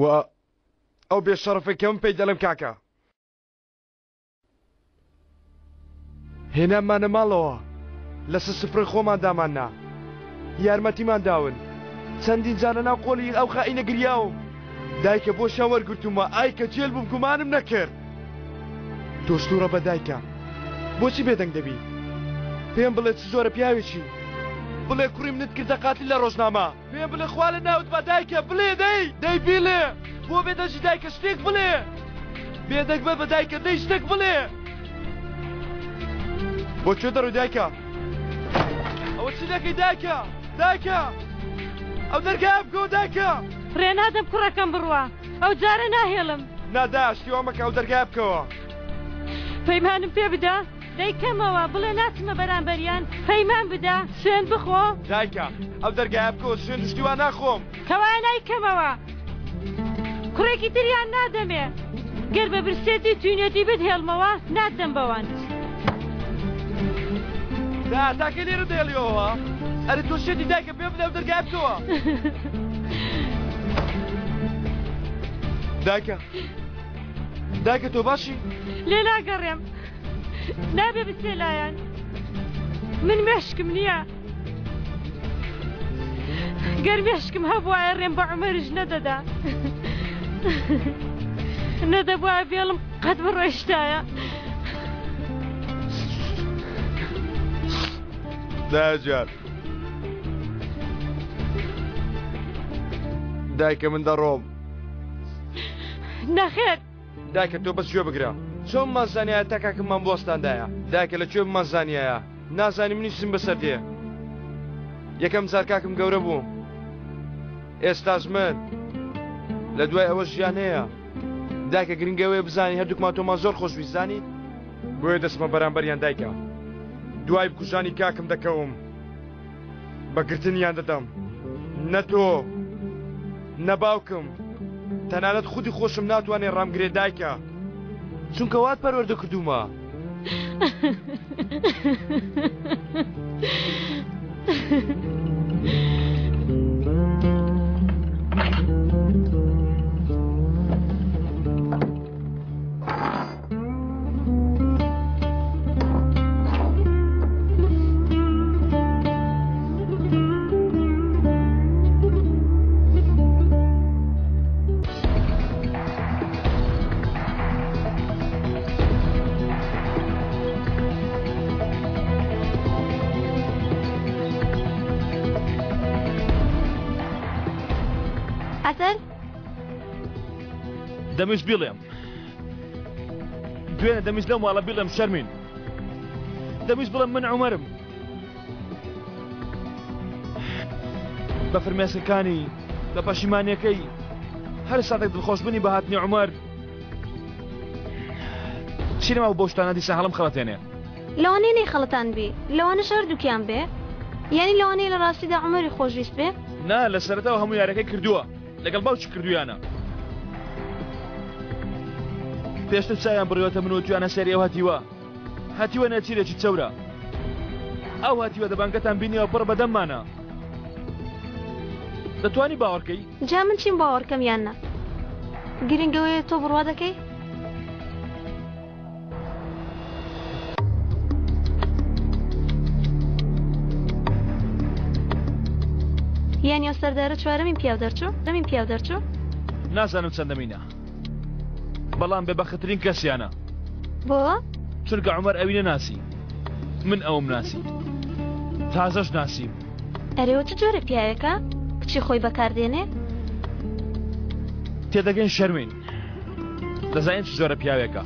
و ئەو بێ شەڕەفەی کە من پێی دەڵێم کاکە. هێنامانە ماڵەوە لەسەر سفرەی خۆمان داماننا یارمەتیمان داون چەندین جار لەناو قۆڵی ئەو خائینە گریاوم دایکە بۆشیان وەرگرتوومە ئای کە جێل بووم گومانم نەکرد تۆش توڕە بە دایکە بۆچی بێدەنگ دەبی پێم بڵێ چ جۆرە پیاوێکی بڵێ کوڕی منت کردە قاتل لە ڕۆژنامە پێم بڵێ خوا لە ناوت با دایکە بڵێ دەی دەی بیڵێ بۆ بێدەنگی دایکە شتێک بڵێ بێدەنگ بە بە دایکە دەی شتێک بڵێ بۆ کوێ دەڕۆی دایکە ئەوە چی دەکەی دایکە دایکە ئەو دەرگایە بکەوە دایکە ڕێ نادەم کوڕەکەم بڕوا. ئەو جارە ناهێڵم. نا دایە شتی وا مەکە ئەو دەرگایە بکەوە. پەیمانم پێ بدە دەیکەمەوە بڵێ ناچمە بەرامبەریان پەیمان بدە سوێند بخۆ. دایکە ئەو دەرگایە بکەوە سوێند و شتی وا ناخۆم. کەوایە نایکەمەوە کوڕێکی تریان نادەمێ گەر بە برسێتی و تینوێتی بتهێڵمەوە ناتدەم بەوان. دا تاکە لێرە دەهێڵیەوە ئەرێ تۆ شێتی دایکە پێم بدە ئەو دەرگایە بکەوە. دایکە دایکە تۆ باشی؟ لێ ناگەڕێم نابێ بچێ لایەن من مێشکم نییە گەر مێشکم هەبوایە ڕێم بە عومەرش نەدەدا نەدەبوایە بێڵم قەت بڕۆیشتایە. دایە گیان دایکە من دەڕۆم. نەخێر. دایکە تۆ بەس گوێ بگرە. چۆن بمانزانیایە تا کاکممان بوەستاندایە؟ دایکە لە کوێ بمانزانیایە؟ نازانی منیش چیم بەسەر دێ. یەکەم جار کاکم گەورە بوو. ئێستاش من. لە دوای ئەوە ژیان هەیە. دایکە گرنگ ئەوەیە بزانی هەردووکمان تۆمان زۆر خۆشویست زانیت؟ بۆیە دەچمە بەرامبەریان دایکە. دوای بکوژانی کاکم دەکەوم. بە گرتنیان دەدەم. نە تۆ، نە باوکم، تەنانەت خودی خۆشم ناتوانێ ڕامگرێ دایکە. چونکە وات پەروەردە کردوومە. ئەسەر دەمویست بیڵێم دوێنێ دەمویست لەو ماڵە بیڵێم شەرمین دەمویست بڵێم من عومەرم بە فرمێسکەکانی بە پەشیمانیەکەی هەر ساتێک دڵخۆشبوونی بە هاتنی عومەر چی نەما بۆ شتانە دیسان هەڵم خەڵەتێنێ لەوانەیە نەیخەڵەتان بی لەوانەش هەردووکیان بێ یانی لەوانەیە لە ڕاستیدا عومەری خۆشویست بێ نا لە سەرەتاوە هەموو یارەکەی کردووە لەگەڵ باوکی کردویانە پێشتر چاویان بڕیوەتە من و تویانە سەیری ئەو هەتیوە هەتیوە نێچیرێکی چەورە ئەو هەتیوە دەبانگەتان بینیوە پڕ بەدەممانە دەتوانی باوەڕکەی جا من چیم باوەڕکەم یان نا گرنگەوەیە تۆ بڕوا دەکەی یانی ئەو سەردارە چوارەمین پیاو دەرچوو دەمین پیاو دەرچوو نازانم چەندەمینە بەڵام بێبەختترین کەسیانە بۆ چونکە عومەر ئەوی نەناسی من ئەوم ناسی تازەش ناسیم ئەرێوە چ جۆرە پیاوێکە کچی خۆی بەکاردێنێ تێدەگەین شەرمین دەزانین چ جۆرە پیاوێکە.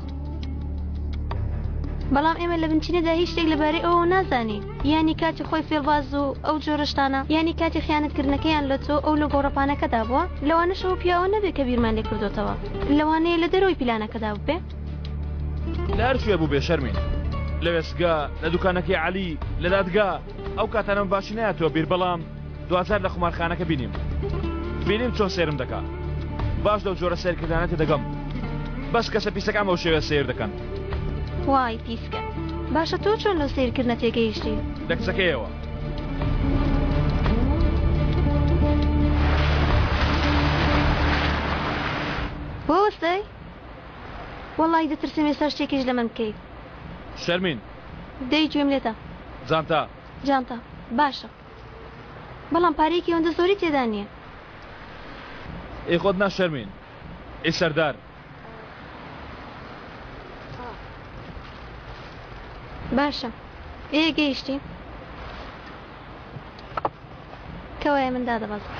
بەڵام ئێمە لە بنچینەدا هیچ شتێک لەبارەی ئەوەوە نازانین. یانی کاتی خۆی فێڵباز و ئەو جۆرە شتانە، یانی کاتی خیانەتکردنەکەیان لە تۆ ئەو لە گۆڕەپانەکەدا بووە؟ لەوانەشە ئەو پیاوە نەبێ کە بیرمان لێ کردۆتەوە. لەوانەیە لە دەرەوەی پیلانەکەدا بووبێ. لە هەر کوێ بووبێ شەرمین. لە وێستگە، لە دوکانەکەی عەلی، لە دادگا، ئەو کاتانەم باشی نایاتەوە بیر بەڵام دواجار لە خومارخانەکە بینیم بینیم چۆن سێرم دەکا باش لەو جۆرە سێرکردانە تێدەگەم بەس کەسە پیسەکان بەو شێوەیە سیر دەکەن وای پیسکە باشە تۆ چۆن لەو سیرکردنە تێگەیشتی لە کچەکەیەوە بۆ وەستای وەڵی دەترسم ئێستا شتێکیش لە من بکەیت شەرمین دەی گوێم لێتە جانتا جانتا باشە بەڵام پارەیەکی ئەوەندە زۆری تێدا نییە. ئەی خۆت ناشەرمین ئەی سەردار. باشە ئێ گەیشتین کەوایە من دادەبەزم.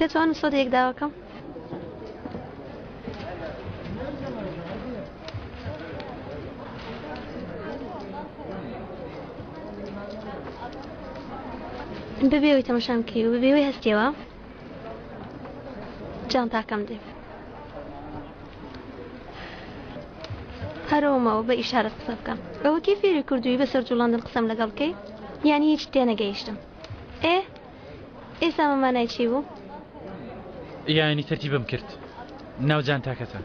دەتوانم سۆدەیەک داواکەم؟ بەبێ ئەوەی تەماشام بکەی و بەبێ ئەوەی هەستیەوە جانتاکەم دێ هەرەوە ماوە بە ئیشارەت قسە بکەم ئەوە کێ فێری کردووی بەسەر جوڵاندن قسەم لەگەڵ بکەی یانی هیچ تێنەگەیشتم ئێ ئێستا ئەمە مانای چی بوو؟ یانی تەرتیبم کرد ناو جانتاکەتە.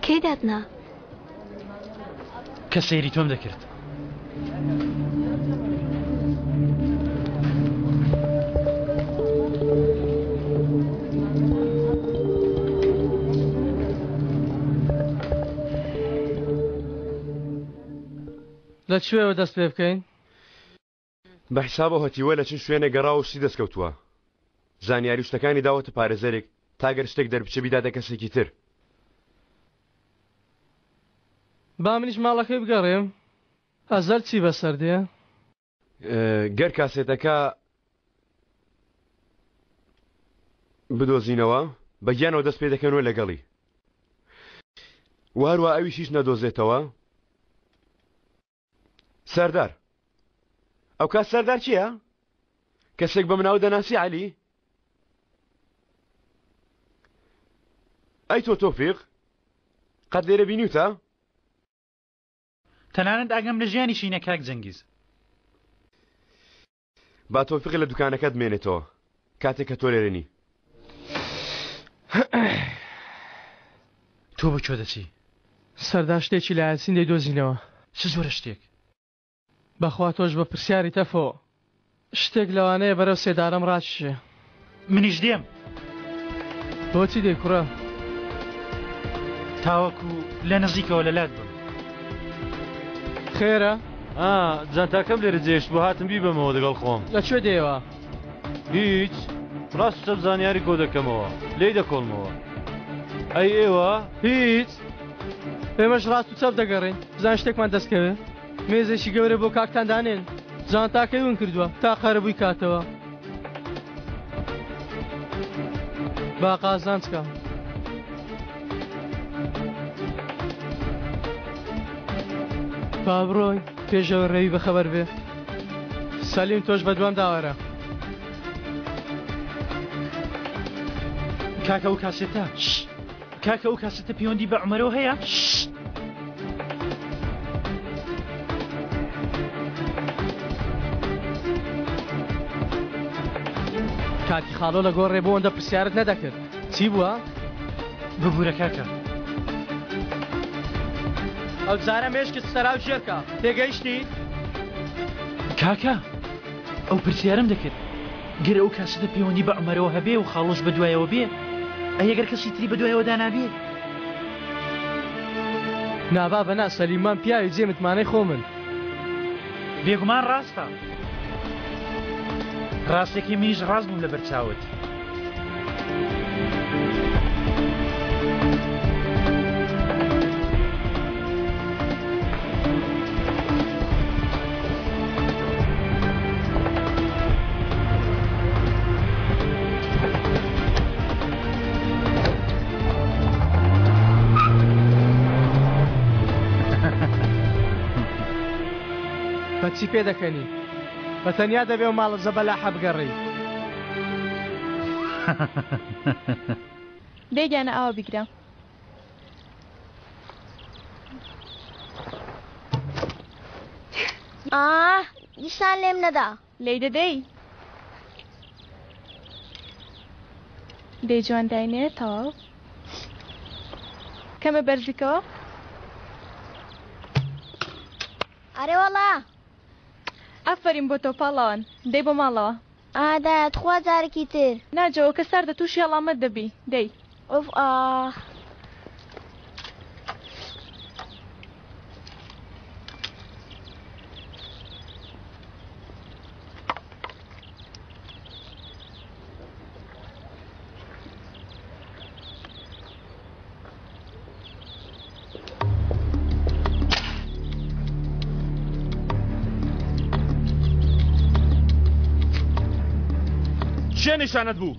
کەی داتنا؟ کە سەیری تۆم دەکرد. لە کوێوە دەست پێ بکەین؟ بە حیسابەوە هەتیوە لە چ شوێنێک گەڕاوە و شتی دەستکەوتووە. زانیاری و شتەکانی داوەتە پارێزەرێک تا گەر شتێک دەربچێ بیداتە کەسێکی تر. با منیش ماڵەکەی بگەڕێم ئەزەل چی بەسەر دێ؟ گەر کاسێتەکە بدۆزینەوە بە گیانەوە دەست پێ دەکەنەوە لەگەڵی و هەروە ئەویش هیچ نەدۆزێتەوە سەردار ئەو کات سەردار چییە؟ کەسێک بە مناو دەناسی عەلی؟ ئەی تۆ تۆفیق قەت لێرە بینیوتە؟ تەنانەت ئاگام لە ژیانیشی نیە کاک جەنگیز. با تۆفیق لە دوکانەکەت بمێنێتەوە کاتێک کە تۆ لێرە نی. تۆ بۆ کوێ دەچی؟ سەردار شتێکی لە یاسین دەیدۆزینەوە. چ جۆرە شتێک؟ بەخوا تۆش بە پرسیاری تەفۆ. شتێک لەوانەیە بەرەو سێدارەم ڕاکیشێ. منیش دێم. بۆچی دێی کوڕە؟ تاوەکو لە نزیکەوە لە لات بم. خێرە؟ ئا، جانتاکەم لێرە جێهێشت بوو هاتم بیبەمەوە دەگەڵ خۆم. لە کوێ دێیەوە؟ هیچ، ڕاست و چەپ زانیاری کۆ دەکەمەوە، لێی دەکۆڵمەوە. ئەی ئێوە؟ هیچ، ئێمەش ڕاست و چەپ دەگەڕێین، بزانین شتێکمان دەست کەوێ. مێزێکی گەورە بۆ کاکتان دانێن جانتاکەی ون کردووە تا قەرەبووی کاتەوە با قازانج کە. با بڕۆین پێشەوە ڕێوی بەخەبەر بێ سەلیم تۆش بەدوام داوەرە. کاکە ئەو کاسێتە کاکە ئەو کاسێتە پەیوەندی بە عومەرەوە هەیە؟ کاکی خاڵۆ لە گۆڕێ بۆ ئەوەندە پرسیارت نەدەکرد چی بووە؟ ببورە کاکە. ئەو جارە مێشکت سەراو ژێرکە تێگەیشتی؟ کاکە ئەو پرسیارم دەکرد گەر ئەو کاسەتە پەیوەندی بە عومەرەوە هەبێ و خاڵۆش بەدوایەوە بێ ئەی ئەگەر کەسی تری بەدوایەوە دانابێ؟ نا بابە نا سەلیمان پیاوی جێ متمانەی خۆمن. بێگومان ڕاستە. ڕاستەکەی منیش ڕاست بووم لەبەر چاوت. بە چی پێدەکەنی؟ بە تەنیا دەبێ و ماڵە زەبەلاحە بگەڕێی. دەی گیانە ئاوا بیگرە. ئاه دیسان لێم نەدا. لێی دەدەی؟ دەی جوان داینێ تەواو. کەمە بەرزیکەوە. ئەرێ وەڵا. ئافەرین بۆ تۆ پاڵەوان. دەی بۆ ماڵەوە. ئا دایە تخوا جارێکی تر. نا جەوەکە ساردە توشی هەڵامەت دەبی دەی. ئوف ئاخ. چێ نیشانەت بوو؟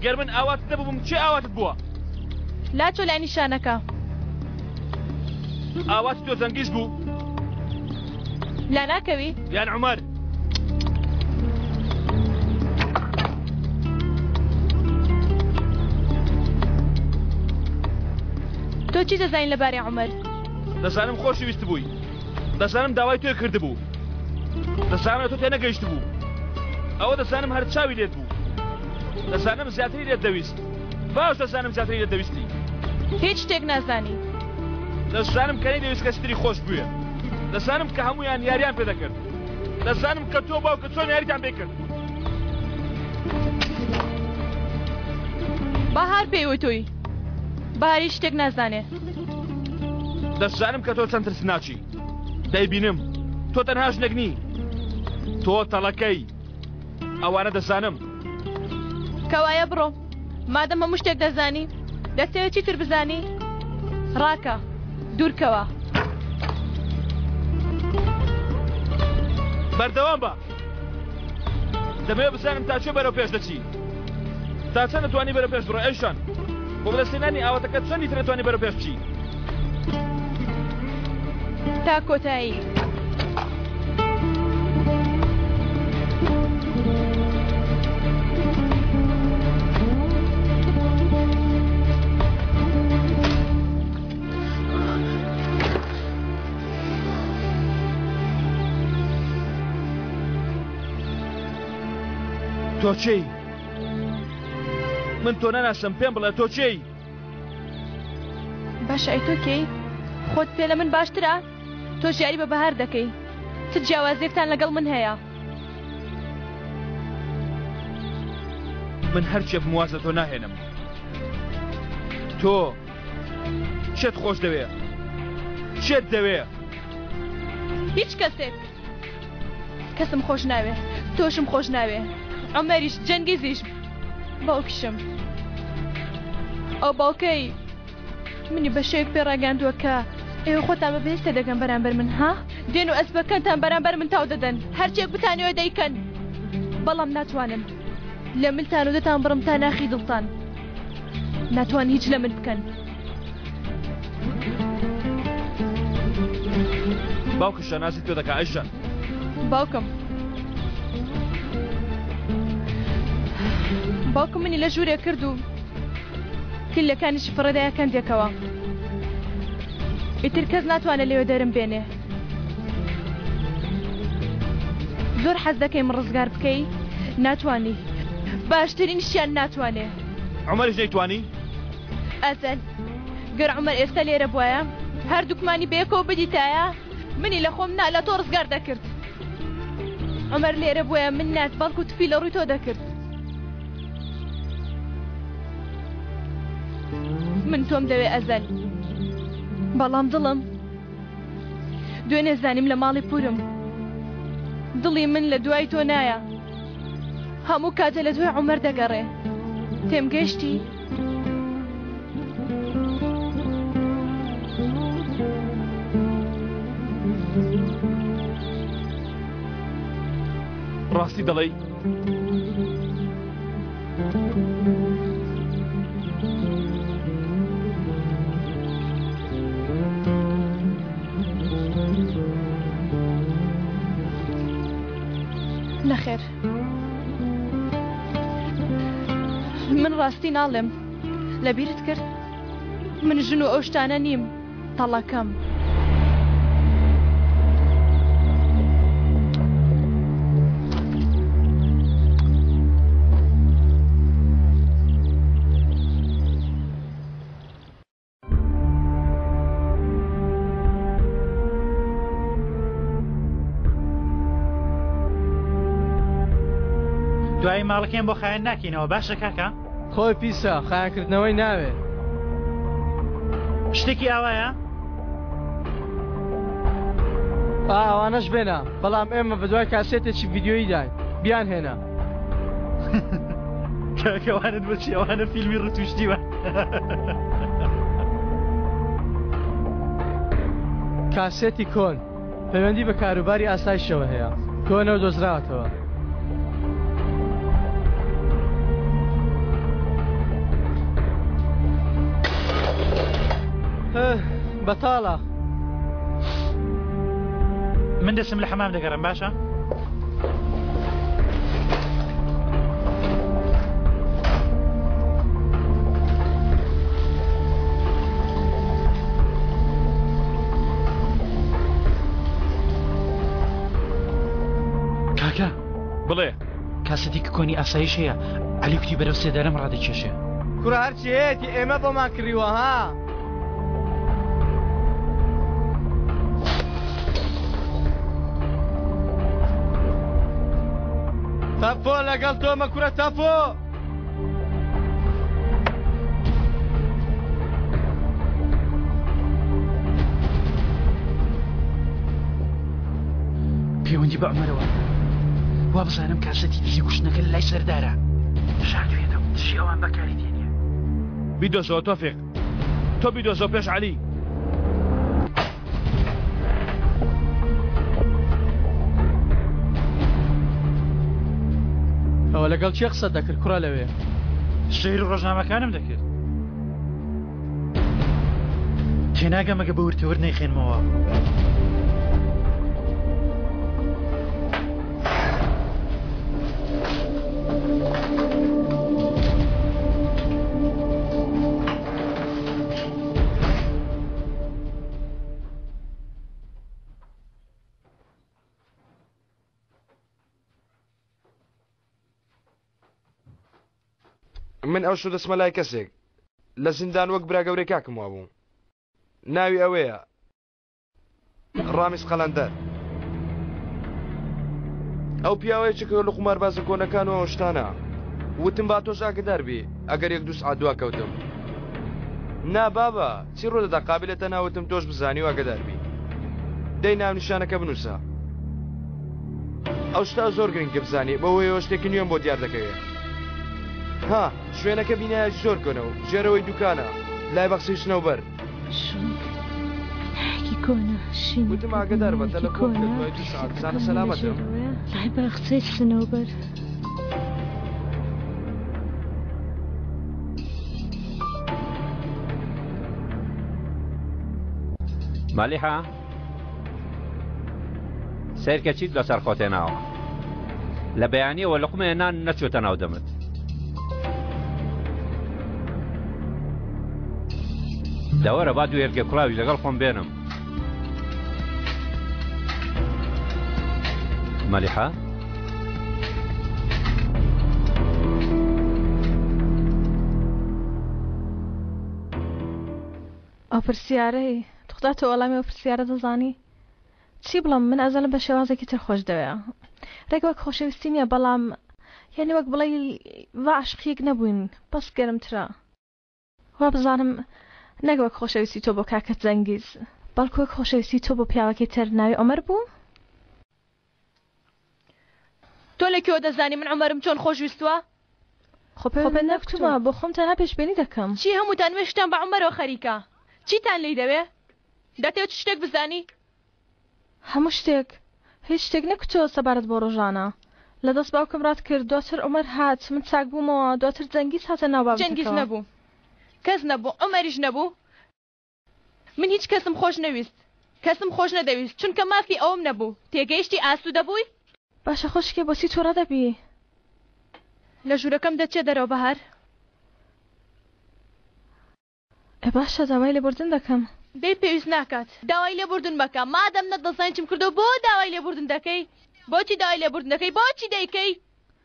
گەر من ئاواتت نەبووبم چێ ئاواتت بووە؟ لاچۆ لای نیشانەکە. ئاواتی تۆ جەنگیز بوو؟ لا ناکەوی؟ یان عومەر؟ تۆ چی دەزانی لەبارەی عومەر؟ دەزانم خۆشی ویستبووی. دەزانم داوای تۆی کردبوو. دەزانم لە تۆ تێنەگەیشتبوو. ئەوە دەزانم هەر چاوی لێت بوو. دەزانم زیاتری لێت دەویست. باش دەزانم زیاتری لێت دەویستی. هیچ شتێک نازانی. دەزانم کە نەیدەویست کەسی تری خۆش بوێ. دەزانم کە هەموویان یاریان پێ دەکرد. دەزانم کە تۆ باوکت چۆن یاریتان پێ کرد. بەهار پێی وتووی. بەهار هیچ شتێک نازانێ. دەشزانم کە تۆ چەند ترسناکی. دەیبینم. تۆ تەنها ژنێک نی. تۆ تەڵەکەی. ئەوانە دەزانم. کەوایە بڕۆ. مادەم هەموو شتێک دەزانی، دەتەوێت چیتر بزانی؟ ڕاکە. دوورکەوە. بەردەوام بە. دەمەوێت بزانم تا کوێ بەرەو پێش دەچی. تا چەند دەتوانی بەرەو پێش بڕۆی ئەیشان؟ بۆ بەدەستهێنانی ئاواتەکەت چەندی تر دەتوانی بەرەو پێش بچی؟ تا کۆتایی. تۆ کێی؟ من تۆ ناناسم پێم بڵێ تۆ کێی؟ باشە ئەی تۆ کێی؟ خۆت پێ لە من باشترە؟ تۆش یاری بە بەهار دەکەی چ جیاوازیەکتان لەگەڵ من هەیە؟ من هەرچێ بم واز لە تۆ ناهێنم تۆ چێت خۆش دەوێ چێت دەوێ؟ هیچ کەسێک کەسم خۆش ناوێ تۆشم خۆش ناوێ عومەریش جەنگیزیش باوکیشم ئەو باوکەی منی بە شێوەیەک پێ ڕاگەیاندووە کە ئێوە خۆتان بە بەهێز تێدەگەن بەرامبەر من ها دێن و ئەسپەکەنتان بەرامبەر من تاو دەدەن هەرچێک بتانەوێ دەیکەن بەڵام ناتوانن لە ملتان و دەتان بڕم تا ناخی دڵتان ناتوان هیچ لە من بکەن. باوکت شانازی پێ دەکا ئەیشان. باوکم باوکم منی لە ژوورێک کرد و کلەکانیشی فڕێدایە کەندێکەوە ئیتر کەس ناتوانێت لەوێ دەرم بێنێ زۆر حەز دەکەی من ڕزگار بکەی ناتوانی باشترینشیان ناتوانێ عومەریش نەیتوانی؟ ئەزەل گەر عومەر ئێستا لێرە بوایە هەردووکمانی بەیەکەوە بدیتایە منی لە خۆم نا لە تۆ ڕزگار دەکرد عومەر لێرە بوایە من نات بەڵکو تفی لە ڕووی تۆ دەکرد من تۆم دەوێ ئەزەل بەڵام دڵم دوێنێ زانیم لە ماڵی پورم دڵی من لە دوای تۆ نایە هەموو کاتێ لە دوای عومەر دەگەڕێ تێمگەشتی؟ ڕاستی دەڵێی؟ نەخێر من ڕاستی ناڵێم لەبیرت کرد من ژن و ئەو شتانە نیم تەڵەکەم. دوایی ماڵەکەیان بۆ خایەن ناکەینەوە باشە کاکە؟ خۆی پیسە خایەنکردنەوەی ناوێ. شتێکی ئاوایە؟ ئا ئەوانەش بێنە بەڵام ئێمە بەدوای کاسێتێکی ڤیدیۆییداین بیانهێنە. کاکە ئەوانت بۆچی ئەوانە فیلمی ڕوتوشتیوە. کاسێتی کۆن پەیوەندی بە کاروباری ئاسایشەوە هەیە کۆنە و دۆزراوەتەوە. بەتاڵە. من دەچم لە حەمام دەگەڕێم باشە؟ کاکە بڵێ کاسەتێکی کۆنی ئاسایش هەیە عەلی کوتی بەرەو سێدارەم ڕادەکێشێ. کوڕە هەرچی هەیەتی ئێمە بۆمان کڕیوە ها. تەپۆ لەگەڵ تۆمە کورە تەپۆ. پەیوەندی بە عومەرەوە وابزانم کاسەتی دزی کوشتنەکە لە لای سەردارە شاردویەتەوە دژی ئەوان بەکاری دێنێ. بیدۆزەوە تۆفیق تۆ بیدۆزەوە پێش عەلی. ئەوە لەگەڵ کێ قسەت دەکرد کوڕە لەوێ؟ سەیری ڕۆژنامەکانم دەکرد. تێناگەم ئەگە بە ورتەورد نەیخوێنمەوە. من ئەوشۆ دەچمە لای کەسێک لە زیندان وەک برا گەورەی کاکم وابوو ناوی ئەوەیە ڕامیز قەلەندەر ئەو پیاوەیە چکە لە قوماربازە کۆنەکان و ئەو شتانە وتم با تۆش ئاگدار بی ئەگەر یەک دوو سعات دوا کەوتم نا بابە چی ڕوودەدا قابلە تەنها وتم تۆش بزانی و ئاگدار بی دەی ناونیشانەکە بنووسە ئەو شتە زۆر گرنگە بزانی بەوەیەوە شتێکی نوێم بۆ دیار دەکەوێت ها شوێنەکە بینایەکی زۆر کۆنە و ژێرەوەی دوکانە لای بەخشەی سنەوبەر. شونک بینایەکی کۆنە شینەکە وتم ئاگەدار بە بینایەکی تەلەفۆن بکە کۆنە دوای دوو سەعات بزانە پرسەکەکان لە سەلامەتم. ژێرەوەیە لای باخچەی سنەوبەر. مەلیحە سەیرکە چیت بەسەر خۆت هێناوە لە بەیانیەوە لقمێ نان نەچۆتە ناو دەمت دەوەرە با دوو هێلکە کوڵاویش لەگەڵ خۆم بێنم مەلیحە ئەو پرسیارەی توخدا تۆ وەڵامی ئەو پرسیارە دەزانی؟ چی بڵێم من ئەزەلم بە شێوازێکی تر خۆش دەوێ ڕێک وەک خۆشەویستی نییە بەڵام یعنی وەک بڵێی وا عەشقیەک نەبووین بەس گەرمترە وا بزانم نەک وەک خۆشەویستی تۆ بۆ کاکە جەنگیز بەڵکو وەک خۆشەویستی تۆ بۆ پیاوەکەی تر ناوی عومەر بوو؟ تۆ لە کوێوە دەزانی من عومەرم چۆن خۆش ویستووە؟ خۆ پێت نەگوتوومە بۆ خۆم تەنها پێشبینی دەکەم. چی هەمووتان مێشکتان بە عومەرەوە خەریکە؟ چیتان لێی دەوێ؟ دەتەوێ چ شتێک بزانی؟ هەموو شتێک. هیچ شتێک نەکوتووە سەبارەت بۆ ڕۆژانە. لە دەست باوکم ڕات کرد، دواتر عومەر هات، من چاک بوومەوە، دواتر جەنگیز هاتە ناو جەنگیز بابەتەکەوە. نەبوو. کەس نەبوو. عومەریش نەبوو. من هیچ کەسم خۆش نەویست. کەسم خۆش نەدەویست، چونکە مافی ئەوەم نەبوو. تێگەیشتی؟ ئاسوودە بووی؟ باشە خۆشکێ بۆچی توڕە دەبی؟ لە ژوورەکەم دەچیە دەرەوە بەهار؟ ئێ باشە داوای لێبوردن دەکەم. دەی پێویست ناکات داوای لێبوردن مەکە مادەم نەتدەزانی چم کردووە بۆ داوای لێبوردن دەکەی بۆچی داوای لێبوردن دەکەی بۆچی دەیکەی؟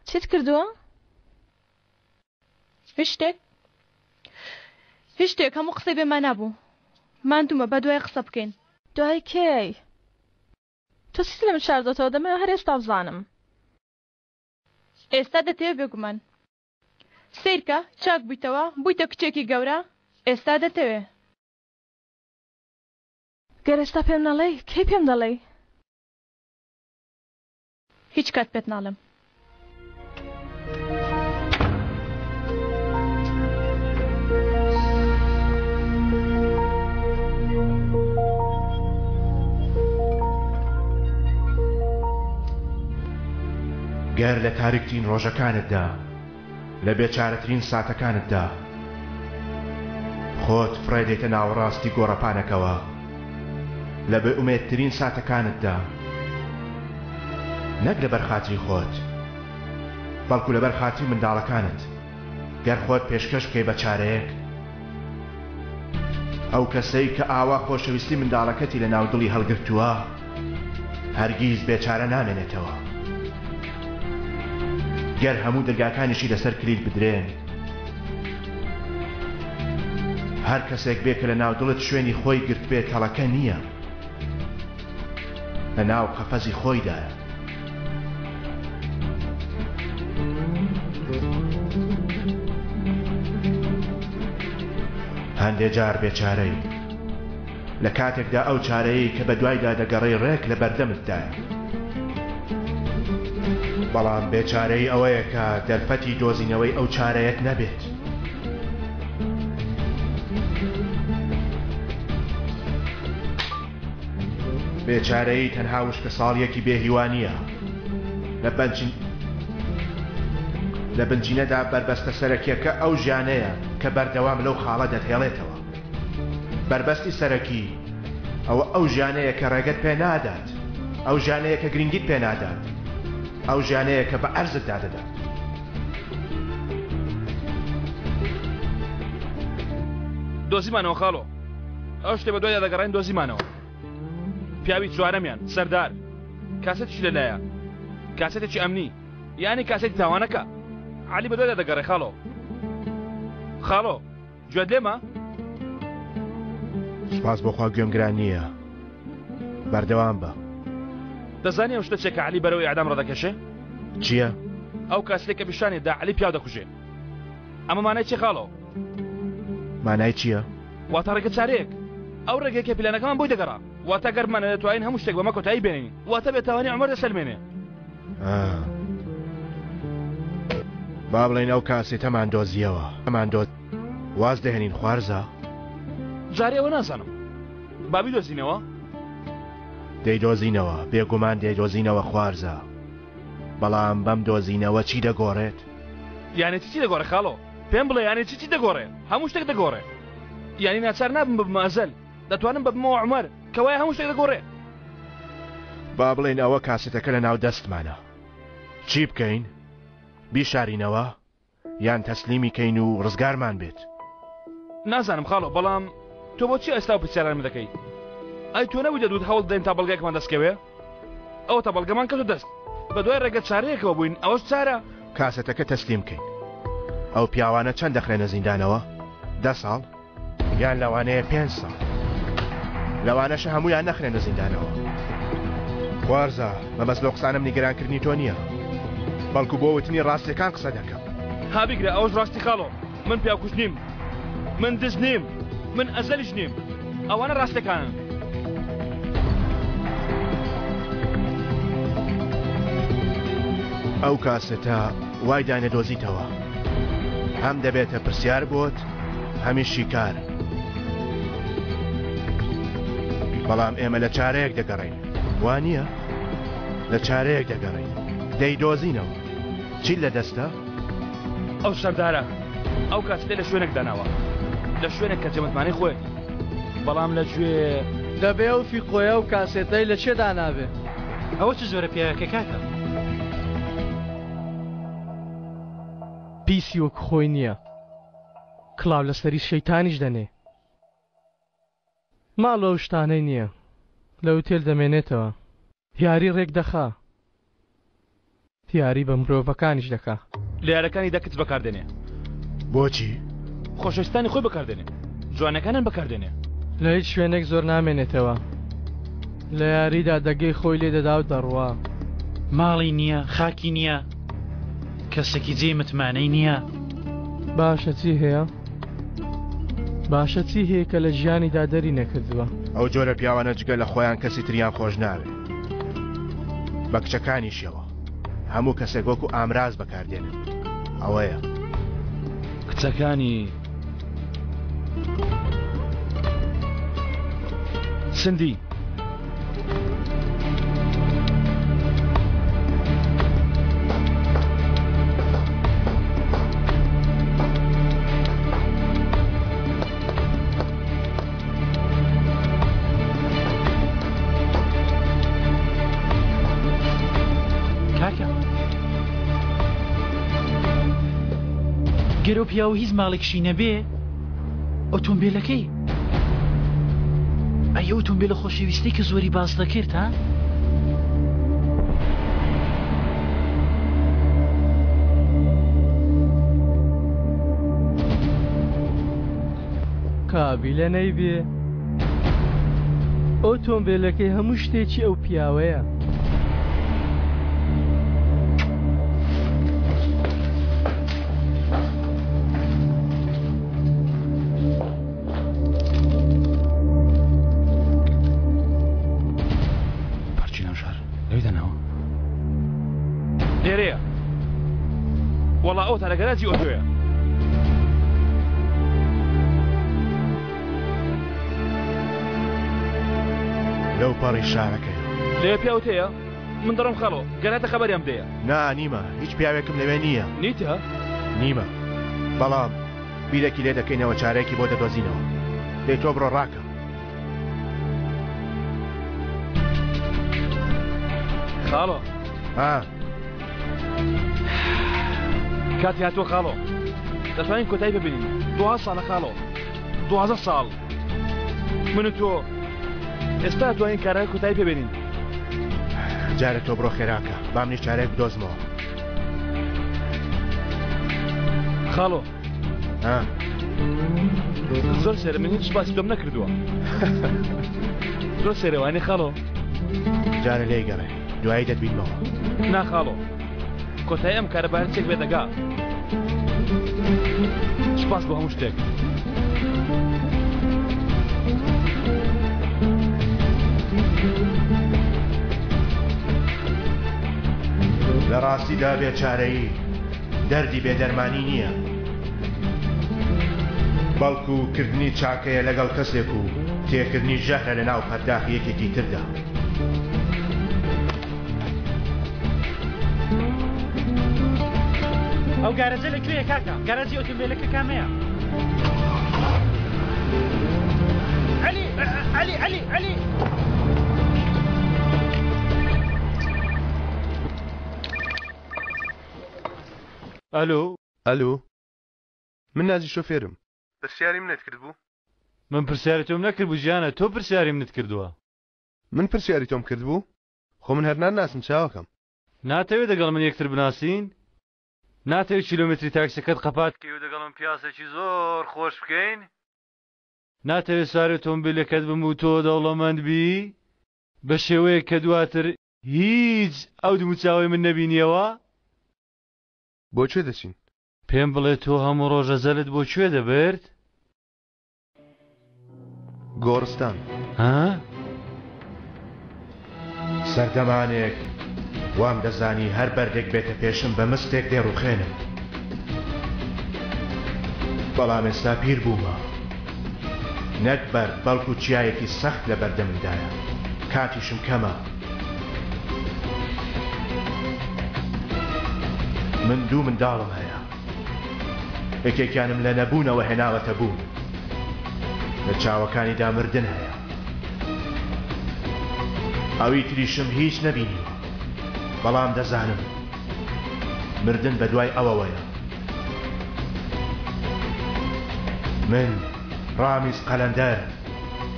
چیت کردووە؟ هیچ شتێک هیچ شتێک هەموو قسەی بێ مانا بوو ماندوومە با دوای قسە بکەین. دوای کەی؟ تۆ چیت لە من شاردۆتەوە دەمەوێ هەر ئێستا بزانم. ئێستا دەتەوێ بێگومان. سەیرکە چاک بوویتەوە بوویتە کچێکی گەورە ئێستا دەتەوێ. گەر ئێستا پێم نەڵێی کەی پێم دەڵێی؟ هیچ کات پێت ناڵێم. گەر لە تاریکترین ڕۆژەکانتدا، لە بێچارەترین ساتەکانتدا، خۆت فڕێدەیتە ناوەڕاستی گۆڕەپانەکەوە لە بێئومێدترین ساتەکانتدا، نەک لەبەر خاتری خۆت، بەڵکو لەبەر خاتری منداڵەکانت، گەر خۆت پێشکەش بکەی بە چارەیەک، ئەو کەسەی کە ئاوا خۆشەویستی منداڵەکەتی لە ناو دڵی هەڵگرتووە هەرگیز بێچارە نامێنێتەوە. گەر هەموو دەرگاکانیشی لەسەر کلیل بدرێن، هەر کەسێک بێ کە لە ناو دڵت شوێنی خۆی گرتبێ تەڵەکە نییە، لە ناو قەفەزی خۆیدایە. هەندێ جار بێچارەی، لە کاتێکدا ئەو چارەیەی کە بەدوایدا دەگەڕێی ڕێک لە بەردەمتدایە. بەڵام بێچارەیی ئەوەیە کە دەرفەتی دۆزینەوەی ئەو چارەیەت نەبێت. بێچارەیی تەنها وشکەساڵییەکی بێ هیوا نییە. لە بنچینەدا بەربەستە سەرەکییەکە ئەو ژیانەیە کە بەردەوام لەو خاڵە دەتهێڵێتەوە. بەربەستی سەرەکی ئەوە ئەو ژیانەیە کە ڕێگەت پێ نادات، ئەو ژیانەیە کە گرنگیت پێ نادات، ئەو ژیانەیە کە بە عەرزت دادەدات. دۆزیمانەوە خاڵۆ، ئەو شتەی بەدوایدا دەگەڕاین دۆزیمانەوە. پیاوی چوارەمیان، سەردار، کاسێتیشی لەلایە، کاسێتێکی ئەمنی، یانی کاسێتی تاوانەکە. عەلی بەدوایدا دەگەڕێ خاڵۆ. خاڵۆ. گوێت لێمە؟ سوپاس بۆ خوا گوێم گران نییە. بەردەوام بە. دەزانی ئەو شتە چیە کە عەلی بەرەو ئیعدام ڕادەکێشێ؟ چییە؟ ئەو کاسێتەی کە پیشانی دا عەلی پیاو دەکوژێ. ئەمە مانای چیە خاڵۆ؟ مانای چییە؟ واتە ڕێگە چارەیەک. ئەو ڕێگەیە کە پیلانەکەمان بۆی دەگەڕا. واتە گەر بمانەوێ دەتوانین هەموو شتێک بەمە کۆتایی بێنین. واتە بێتاوانی عومەر دەسەلمێنێ. با بڵێین ئەو کاسێتەمان دۆزییەوە. ئەمان دۆ واز دەهێنین خوارزا؟ جارێ ئەوە نازانم. با بیدۆزینەوە. دەیدۆزینەوە، بێگومان دەیدۆزینەوە خوارزا. بەڵام بەم دۆزینەوە چی دەگۆڕێت؟ یانی چی چی دەگۆڕێ خاڵۆ؟ پێم بڵێ یانی چی چی دەگۆڕێ؟ هەموو شتێک دەگۆڕێ. یانی ناچار نابم ببمە ئەزەل. دەتوانم ببمەوە عومەر. کەوایە هەموو شتێک دەگۆڕێ. با بڵێین ئەوە کاسێتەکە لە ناو دەستمانە. چی بکەین؟ بیشارینەوە؟ یان تەسلیمی کەین و ڕزگارمان بێت؟ نازانم خاڵۆ، بەڵام تۆ بۆچی ئێستا ئەو پرسیارانەم دەکەی؟ ئەی تۆ نەبووی دەتوت هەوڵ دەدەین تا بەڵگەیەکمان دەست کەوێ؟ ئەوەتا بەڵگەمان کەوتە دەست. بەدوای ڕێگە چارەیەکەوە بووین، ئەوەش چارە. کاسێتەکە تەسلیم کەین. ئەو پیاوانە چەند دەخرێنە زیندانەوە؟ دە ساڵ؟ یان لەوانەیە پێنج ساڵ. لەوانەشە هەموویان نەخرێنە زیندانەوە. خوارزا، مەبەست لەو قسانەم نیگەرانکردنی تۆ نییە، بەڵکو بۆ وتنی ڕاستیەکان قسە دەکەم. ها بیگرە ئەوەش ڕاستی خاڵۆ، من پیاوکوژ نیم، من دز نیم، من ئەزەلیش نیم، ئەوانە ڕاستیەکانن. ئەو کاسێتە وای دانەدۆزیتەوە هەم دەبێتە پرسیار بۆت، هەمیش شیکار. بەڵام ئێمە لە چارەیەک دەگەڕێین، وا نییە؟ لە چارەیەک دەگەڕێین، دەیدۆزینەوە. چیت لە دەستە؟ ئەو سەردارە ئەو کاسێتەی لە شوێنێک داناوە، لە شوێنێک کە جێمتمانەی خۆیەتی، بەڵام لە کوێ؟ دەبێ ئەو فیقۆیە ئەو کاسێتەی لە کێ دانابێ؟ ئەوە چ جۆرە پیاوێکە کاکە؟ پیسی وەک خۆی نییە. کڵاو لەسەری شەیتانیش دەنێ. ماڵ و ئەو شتانەی نییە. لە ئوتێل دەمێنێتەوە. یاری ڕێک دەخا. یاری بە مرۆڤەکانیش دەکا. لە یارەکانیدا کچ بەکار دێنێ. بۆچی؟ خۆشەویستانی خۆی بەکار دێنێ. جوانەکانیان بەکار دێنێ. لە هیچ شوێنێک زۆر نامێنێتەوە. لە یاریدا دەگەی خۆی لێ دەدا و دەڕوا. ماڵی نییە، خاکی نییە، کەسێکی جێی متمانەی نییە. باشە چی هەیە؟ باشە چی هەیە کە لە ژیانیدا دەری نەکردووە؟ ئەو جۆرە پیاوانە جگە لە خۆیان کەسی تریان خۆش ناوێ. بە کچەکانیشیەوە. هەموو کەسێک وەکو ئامراز بەکاردێنن. ئەوەیە. کچەکانی سندی. گەر ئەو پیاوە هیچ ماڵێکشی نەبێ ئۆتۆمبیلەکەی ئەی ئەو ئۆتۆمبیلە خۆشەویستەی کە زۆری باس دەکرد ها؟ قابیلە نەیبێ ئۆتۆمبیلەکەی هەموو شتێکی ئەو پیاوەیە. پارکی ناو شار لەوێ داناوە لێرەیە وەڵا ئەو تا لە گەراجی ئۆتۆیە لەو پەڕی شارەکەیە. لەوێ پیاوت هەیە؟ من دەڕۆم خاڵۆ، گەراتە خەبەریان بدەیە. نا نیمە، هیچ پیاوێکم لەوێ نییە. نیتە؟ نیمە، بەڵام بیرێکی لێ دەکەینەوە چارەیەکی بۆ دەدۆزینەوە. دەی تۆ بڕۆ ڕاکە. خاڵۆ. ها. کاتی هاتووە خاڵۆ. دەتوانین کۆتایی ببینین. 12 ساڵە خاڵۆ. 12 ساڵ. من و تۆ ئێستا توانین کارەکە کۆتایی پێ بێنین. جارێ تۆ بڕۆ خێراکە با منیش چارەیەک بدۆزمەوە. خاڵۆ زۆر سێرە من هیچ باسی تۆم نەکردووە زۆر سێرە وانێ خاڵۆ جارە لێی گەڕێ دوایی دەتبینمەوە نا خاڵۆ کۆتایی ئەم کارە بە هەرچێک بێ دەگا سوپاس بۆ هەموو شتێک. لە ڕاستیدا بێچارەیی دەردی بێدەرمانی نییە، بەڵکو کردنی چاکەیە لەگەڵ کەسێک و تێکردنی ژەهرە لەناو پەرداخی یەکێکی تردا. ئەو گارەجە لە کوێیە کاکە؟ گەراجی ئۆتۆمبێلەکە کامەیە؟ عەلی عەلی عەلی عەلی ئەلۆ ئەلۆ من نازی شۆفێرم پرسیاری منت کردبوو؟ من پرسیاری تۆم نەکردبوو گیانە تۆ پرسیاری منت کردووە. من پرسیاری تۆم کردبوو؟ خۆ من هەر ناتناسم چاوەکەم. ناتەوێ دەگەڵ من یەکتر بناسین؟ ناتەوێ کیلۆمەتری تاکسیەکەت قەپات بکەی و دەگەڵ من پیاسێکی زۆر خۆش بکەین؟ ناتەوێ سواری ئۆتۆمبیلەکەت بم و تۆ دەوڵەمەند بی بە شێوەیەک کە دواتر هیچ ئەو دموچاوەی من نەبینیەوە؟ بۆ کوێ دەچین؟ پێم بڵێ تۆ هەموو ڕۆژە زەلت بۆ کوێ دەبرد؟ گۆڕستان. ها؟ سەردەمانێک وام دەزانی هەر بەردێک بێتە پێشم بە مستێک دەیڕوخێنم. بەڵام ئێستا پیر بوومە. نەک بەرد بەڵکو چیایەکی سەخت لە بەردەممدایە. کاتیشم کەمە. من دوو منداڵم هەیە. یەکێکیانم لە نەبوونەوە هێناوەتە بوون. لە چاوەکانیدا مردن هەیە. ئەوی تریشم هیچ نەبینیوە. بەڵام دەزانم مردن بەدوای ئەوەوەیە. من ڕامیز قەلەندەر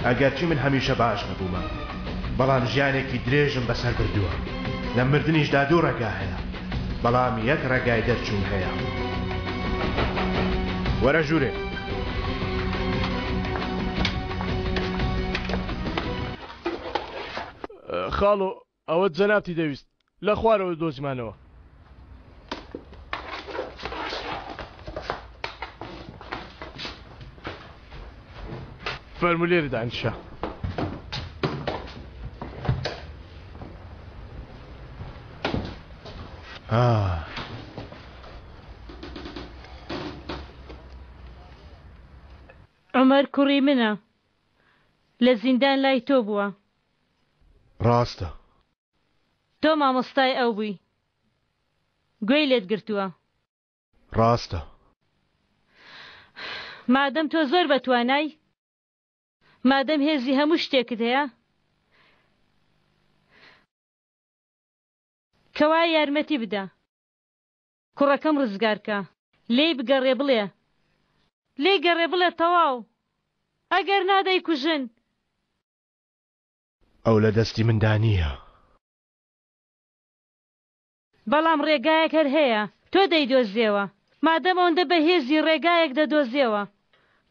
ئەگەرچی من هەمیشە باش نەبوومە بەڵام ژیانێکی درێژم بەسەر بردووە لە مردنیشدا دوو ڕێگا هەیە بەڵام یەک ڕێگای دەرچوون هەیە. وەرە ژوورێ. خاڵۆ ئەوە جەنابتی دەویست لە خوارەوە دۆزیمانەوە. فەرموو لێرە دانیشە. عومەر کوڕی منە لە زیندان لای تۆ بووە. ڕاستە. تۆ مامۆستای ئەو بووی. گوێی لێت گرتووە. ڕاستە. مادەم تۆ زۆر بە توانای، مادەم هێزی هەموو شتێکت هەیە، کەوایە یارمەتی بدە. کوڕەکەم ڕزگار کە. لێی بگەڕێ بڵێ. لێی گەڕێ بڵێ تەواو. ئەگەر نا دەیکوژن. ئەو لە دەستی مندا نییە. بەڵام ڕێگایەک هەر هەیە تۆ دەیدۆزیەوە. مادەم ئەوەندە بەهێزی ڕێگایەک دەدۆزیەوە.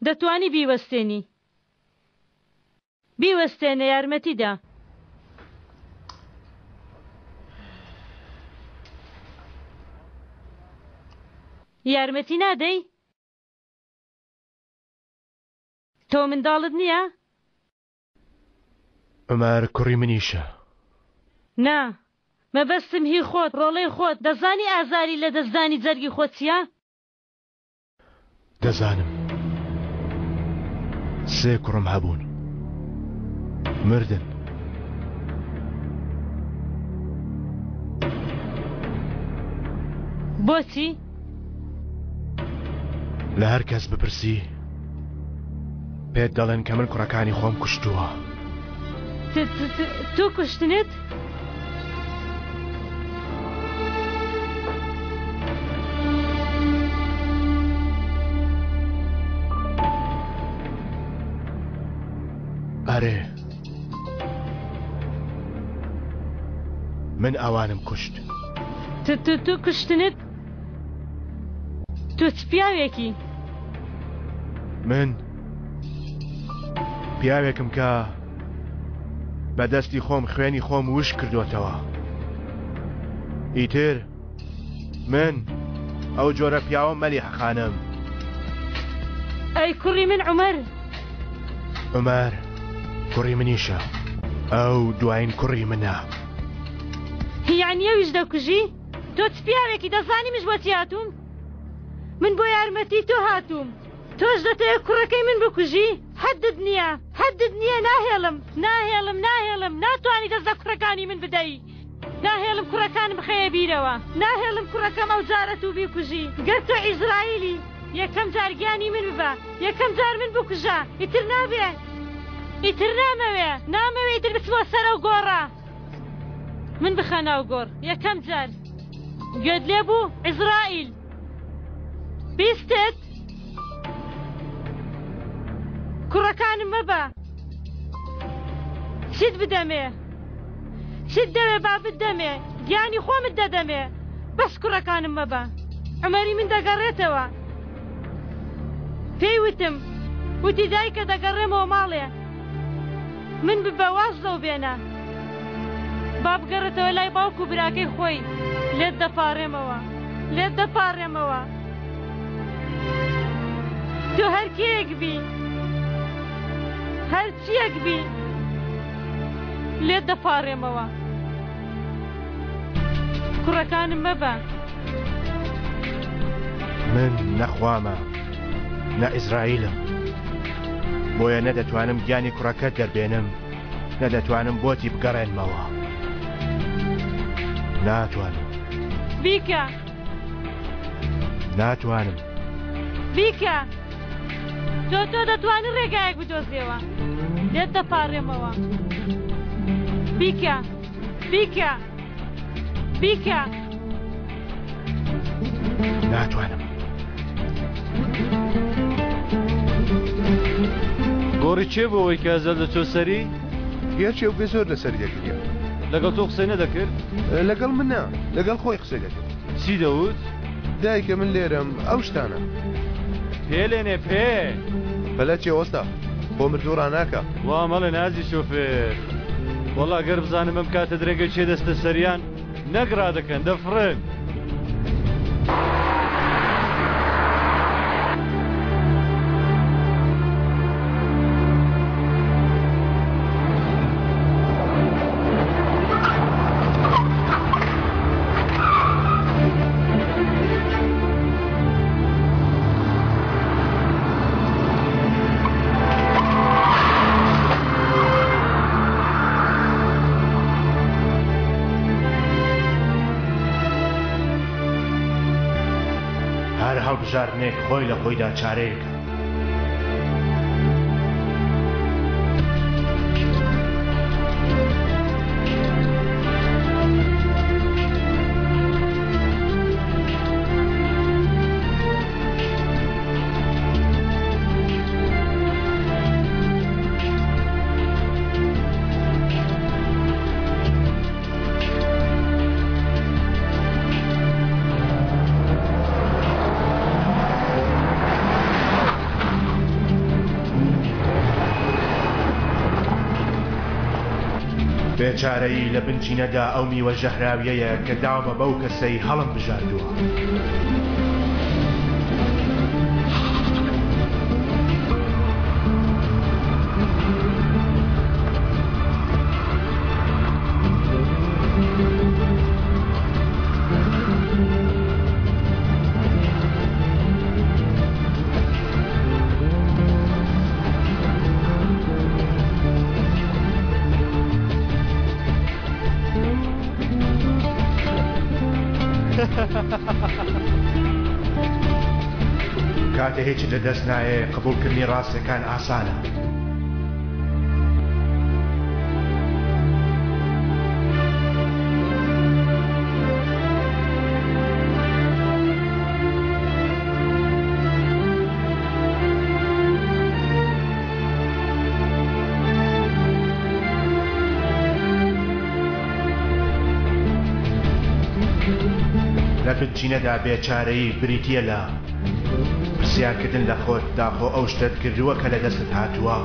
دەتوانی بیوەستێنی. بیوەستێنە یارمەتی دە. یارمەتی نادەی؟ تۆ منداڵت نییە؟ عومەر کوڕی منیشە. نا مەبەستم هی خۆت ڕۆڵەی خۆت دەزانی ئازاری لەدەستدانی جەرگی خۆت چیە؟ دەزانم. سێ کوڕم هەبوون. مردن. بۆچی؟ لە هەر کەس بپرسی پێت دەڵێن کە من کوڕەکانی خۆم کوشتووە. تۆ کوشتنت؟ ئەرێ من ئەوانم کوشت. تۆ کوشتنت؟ تۆ چ پیاوێکی؟ من پیاوێکم کە بە دەستی خۆم خوێنی خۆم وش کردوێتەوە. ئیتر من ئەو جۆرە پیاوە مەلی حەخانم. ئەی کوڕی من عمر عمر کوڕی منیشە ئەو دوایین کوڕی منە. یعنی ئەویش دەکوژی؟ تۆ چ پیاوێکی دەزانی منش بۆچی هاتووم؟ من بۆ یارمەتی تۆ هاتووم تۆش دەتەوێت کوڕەکەی من بکوژی؟ حەدت نییە حەدت نییە ناهێڵم ناهێڵم ناهێڵم ناتوانی دەست لە کوڕەکانی من بدەی ناهێڵم کوڕەکانم بخەیە بیرەوە ناهێڵم کوڕەکەم ئەو جارە تو بیکوژی گەر تۆ عیزرائیلی یەکەم جار گیانی من ببە یەکەم جار من بکوژە ئیتر نابێ ئیتر نامەوێ نامەوێ ئیتر بچمەوە سەر ئەو گۆڕە من بخە ناو گۆڕ یەکەم جار گوێت لێ بوو عیزرائیل بیستت کوڕەکانم مەبە چیت بدەمێ چیت دەوێ با بتدەمێ گیانی خۆمت دەدەمێ بەس کوڕەکانم مەبە عومەری من دەگەڕێتەوە پێی وتم وتی دایکە دەگەڕێمەوە ماڵێ من ببە واز لەو بێنە با بگەڕێتەوە لای باوک و براکەی خۆی لێت دەپاڕێمەوە لێت دەپاڕێمەوە تۆ هەر کێیەک بی هەر چیەک بی لێت دەپاڕێمەوە کوڕەکانم مەبە. من نە خوامە نە ئیزرائیلم بۆیە نە دەتوانم گیانی کوڕەکەت دەربێنم نە دەتوانم بۆتی بگەڕێنمەوە ناتوانم بیکە ناتوانم بیکە تۆ تۆ دەتوانی ڕێگایەک بدۆزیەوە لێت دەپارێمەوە بیکە بیکە بیکە. ناتوانم. گۆڕی کێ بۆ ئەوەی کە ئەزەل دەچۆ سەری؟ یەکێ و بێ زۆر لەسەری دەگریا. لەگەڵ تۆ قسەی نەدەکرد؟ لەگەڵ من نا، لەگەڵ خۆی قسەی دەکرد. چی دەوت؟ دایکە من لێرەم، ئەو شتانە. پێ لێنێ پێ. پەلە چیە وەستا؟ خۆ مردوو ڕاناکا. وا مەڵێ نازی شۆفێر. وەڵا گەر بزانم ئەم کاتە درەنگە کێ دەستە سەریان نەک ڕادەکەن دەفڕن. هەر هەڵبژاردنێک خۆی لە خۆیدا چارەیەکە. بێچارەیی لە بنچینەدا ئەو میوە ژەهراویەیە کە داومە بەو کەسەی هەڵم بژاردووە. کاتێ هیچت لە دەست نایێ قبوڵکردنی ڕاستیەکان ئاسانە. لە بنچینەدا بێچارەیی بریتییە لە پرسیارکردن لە خۆت داخۆ ئەو شتەت کردووە کە لە دەستت هاتووە؟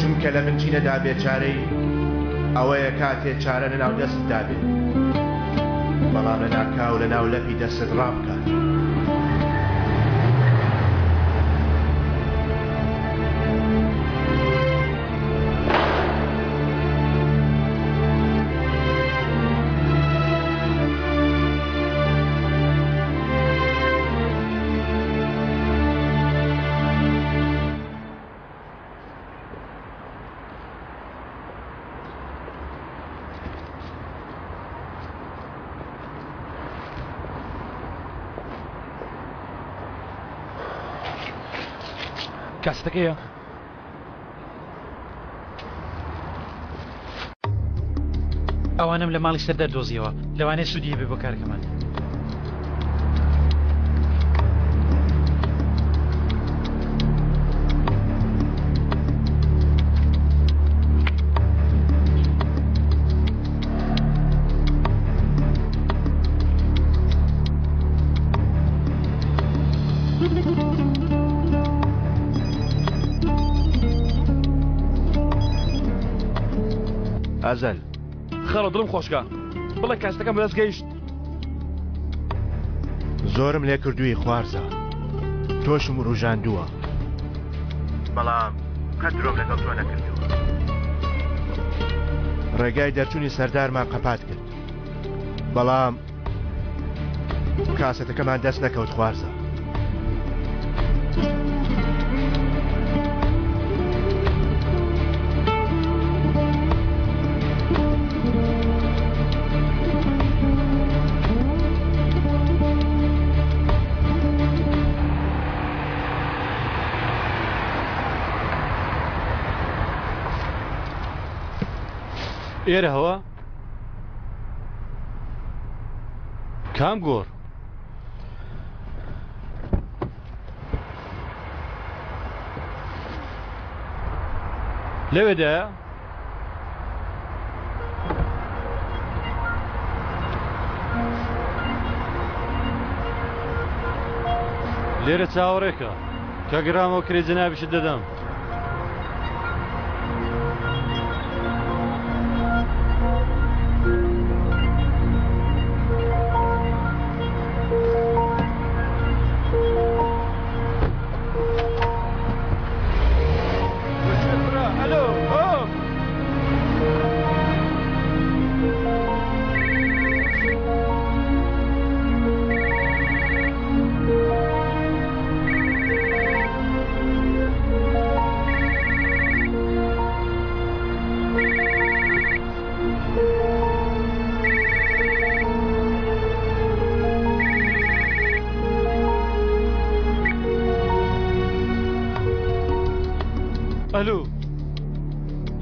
چونکە لە بنچینەدا بێچارەی ئەوەیە کاتێ چارە لەناو دەستتدا بێ بەڵام لەناکاو لەناو لەپی دەستت ڕابکات. کاسەتەکەیە؟ ئەوانەم لە ماڵی سەردار دۆزیەوە لەوانەیە سوودی هەبێ بۆ کارەکەمان. ئازەل خەڵە دڵم خۆشکە بڵێ کاستەکەم بەدەست گەیشت. زۆرم لێ کردووی خوارزا تۆشم وروژاندووە بەڵام قەت درۆم لەگەڵ تۆ نەکردووە ڕێگای دەرچوونی سەردارمان قەپات کرد بەڵام کاسەتەکەمان دەست نەکەوت خوارزا. ئێرە هەوە کام گۆڕ؟ لەوێدایە؟ لێرە چاوەڕێکە کە گرامەوە کرێ جەنابیشت دەدەم.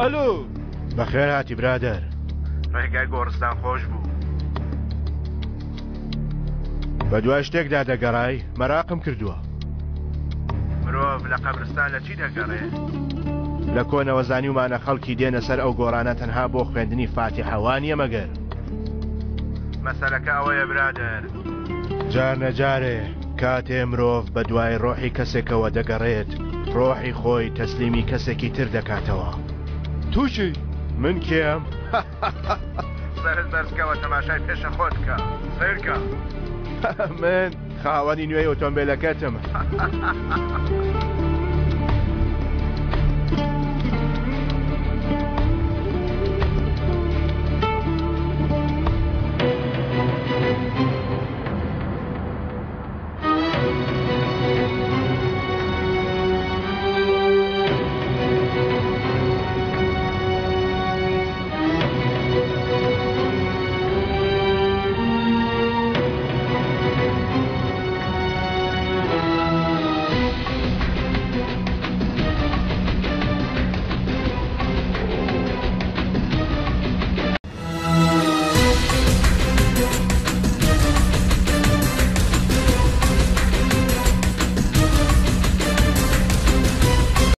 ئەلۆ. بەخێر هاتی برادەر. ڕێگای گۆڕستان خۆش بوو. بە دوای شتێکدا دەگەڕای مەراقم کردووە. مرۆڤ لە قەبرستان لە چی دەگەڕێ؟ لە کۆنەوە زانیومانە خەڵکی دێنە سەر ئەو گۆڕانە تەنها بۆ خوێندنی فاتیحە وانیە مەگەر؟ مەسەلەکە ئەوەیە برادەر. جار نە جارێ کاتێ مرۆڤ بە دوای ڕۆحی کەسێکەوە دەگەڕێت ڕۆحی خۆی تەسلیمی کەسێکی تر دەکاتەوە. تۆ کێی؟ من کێم؟ سەرت بەرزکەوە تەماشای پێشە خۆت بکە سەیرکە. من خاوەنی نوێی ئۆتۆمبیلەکەتم.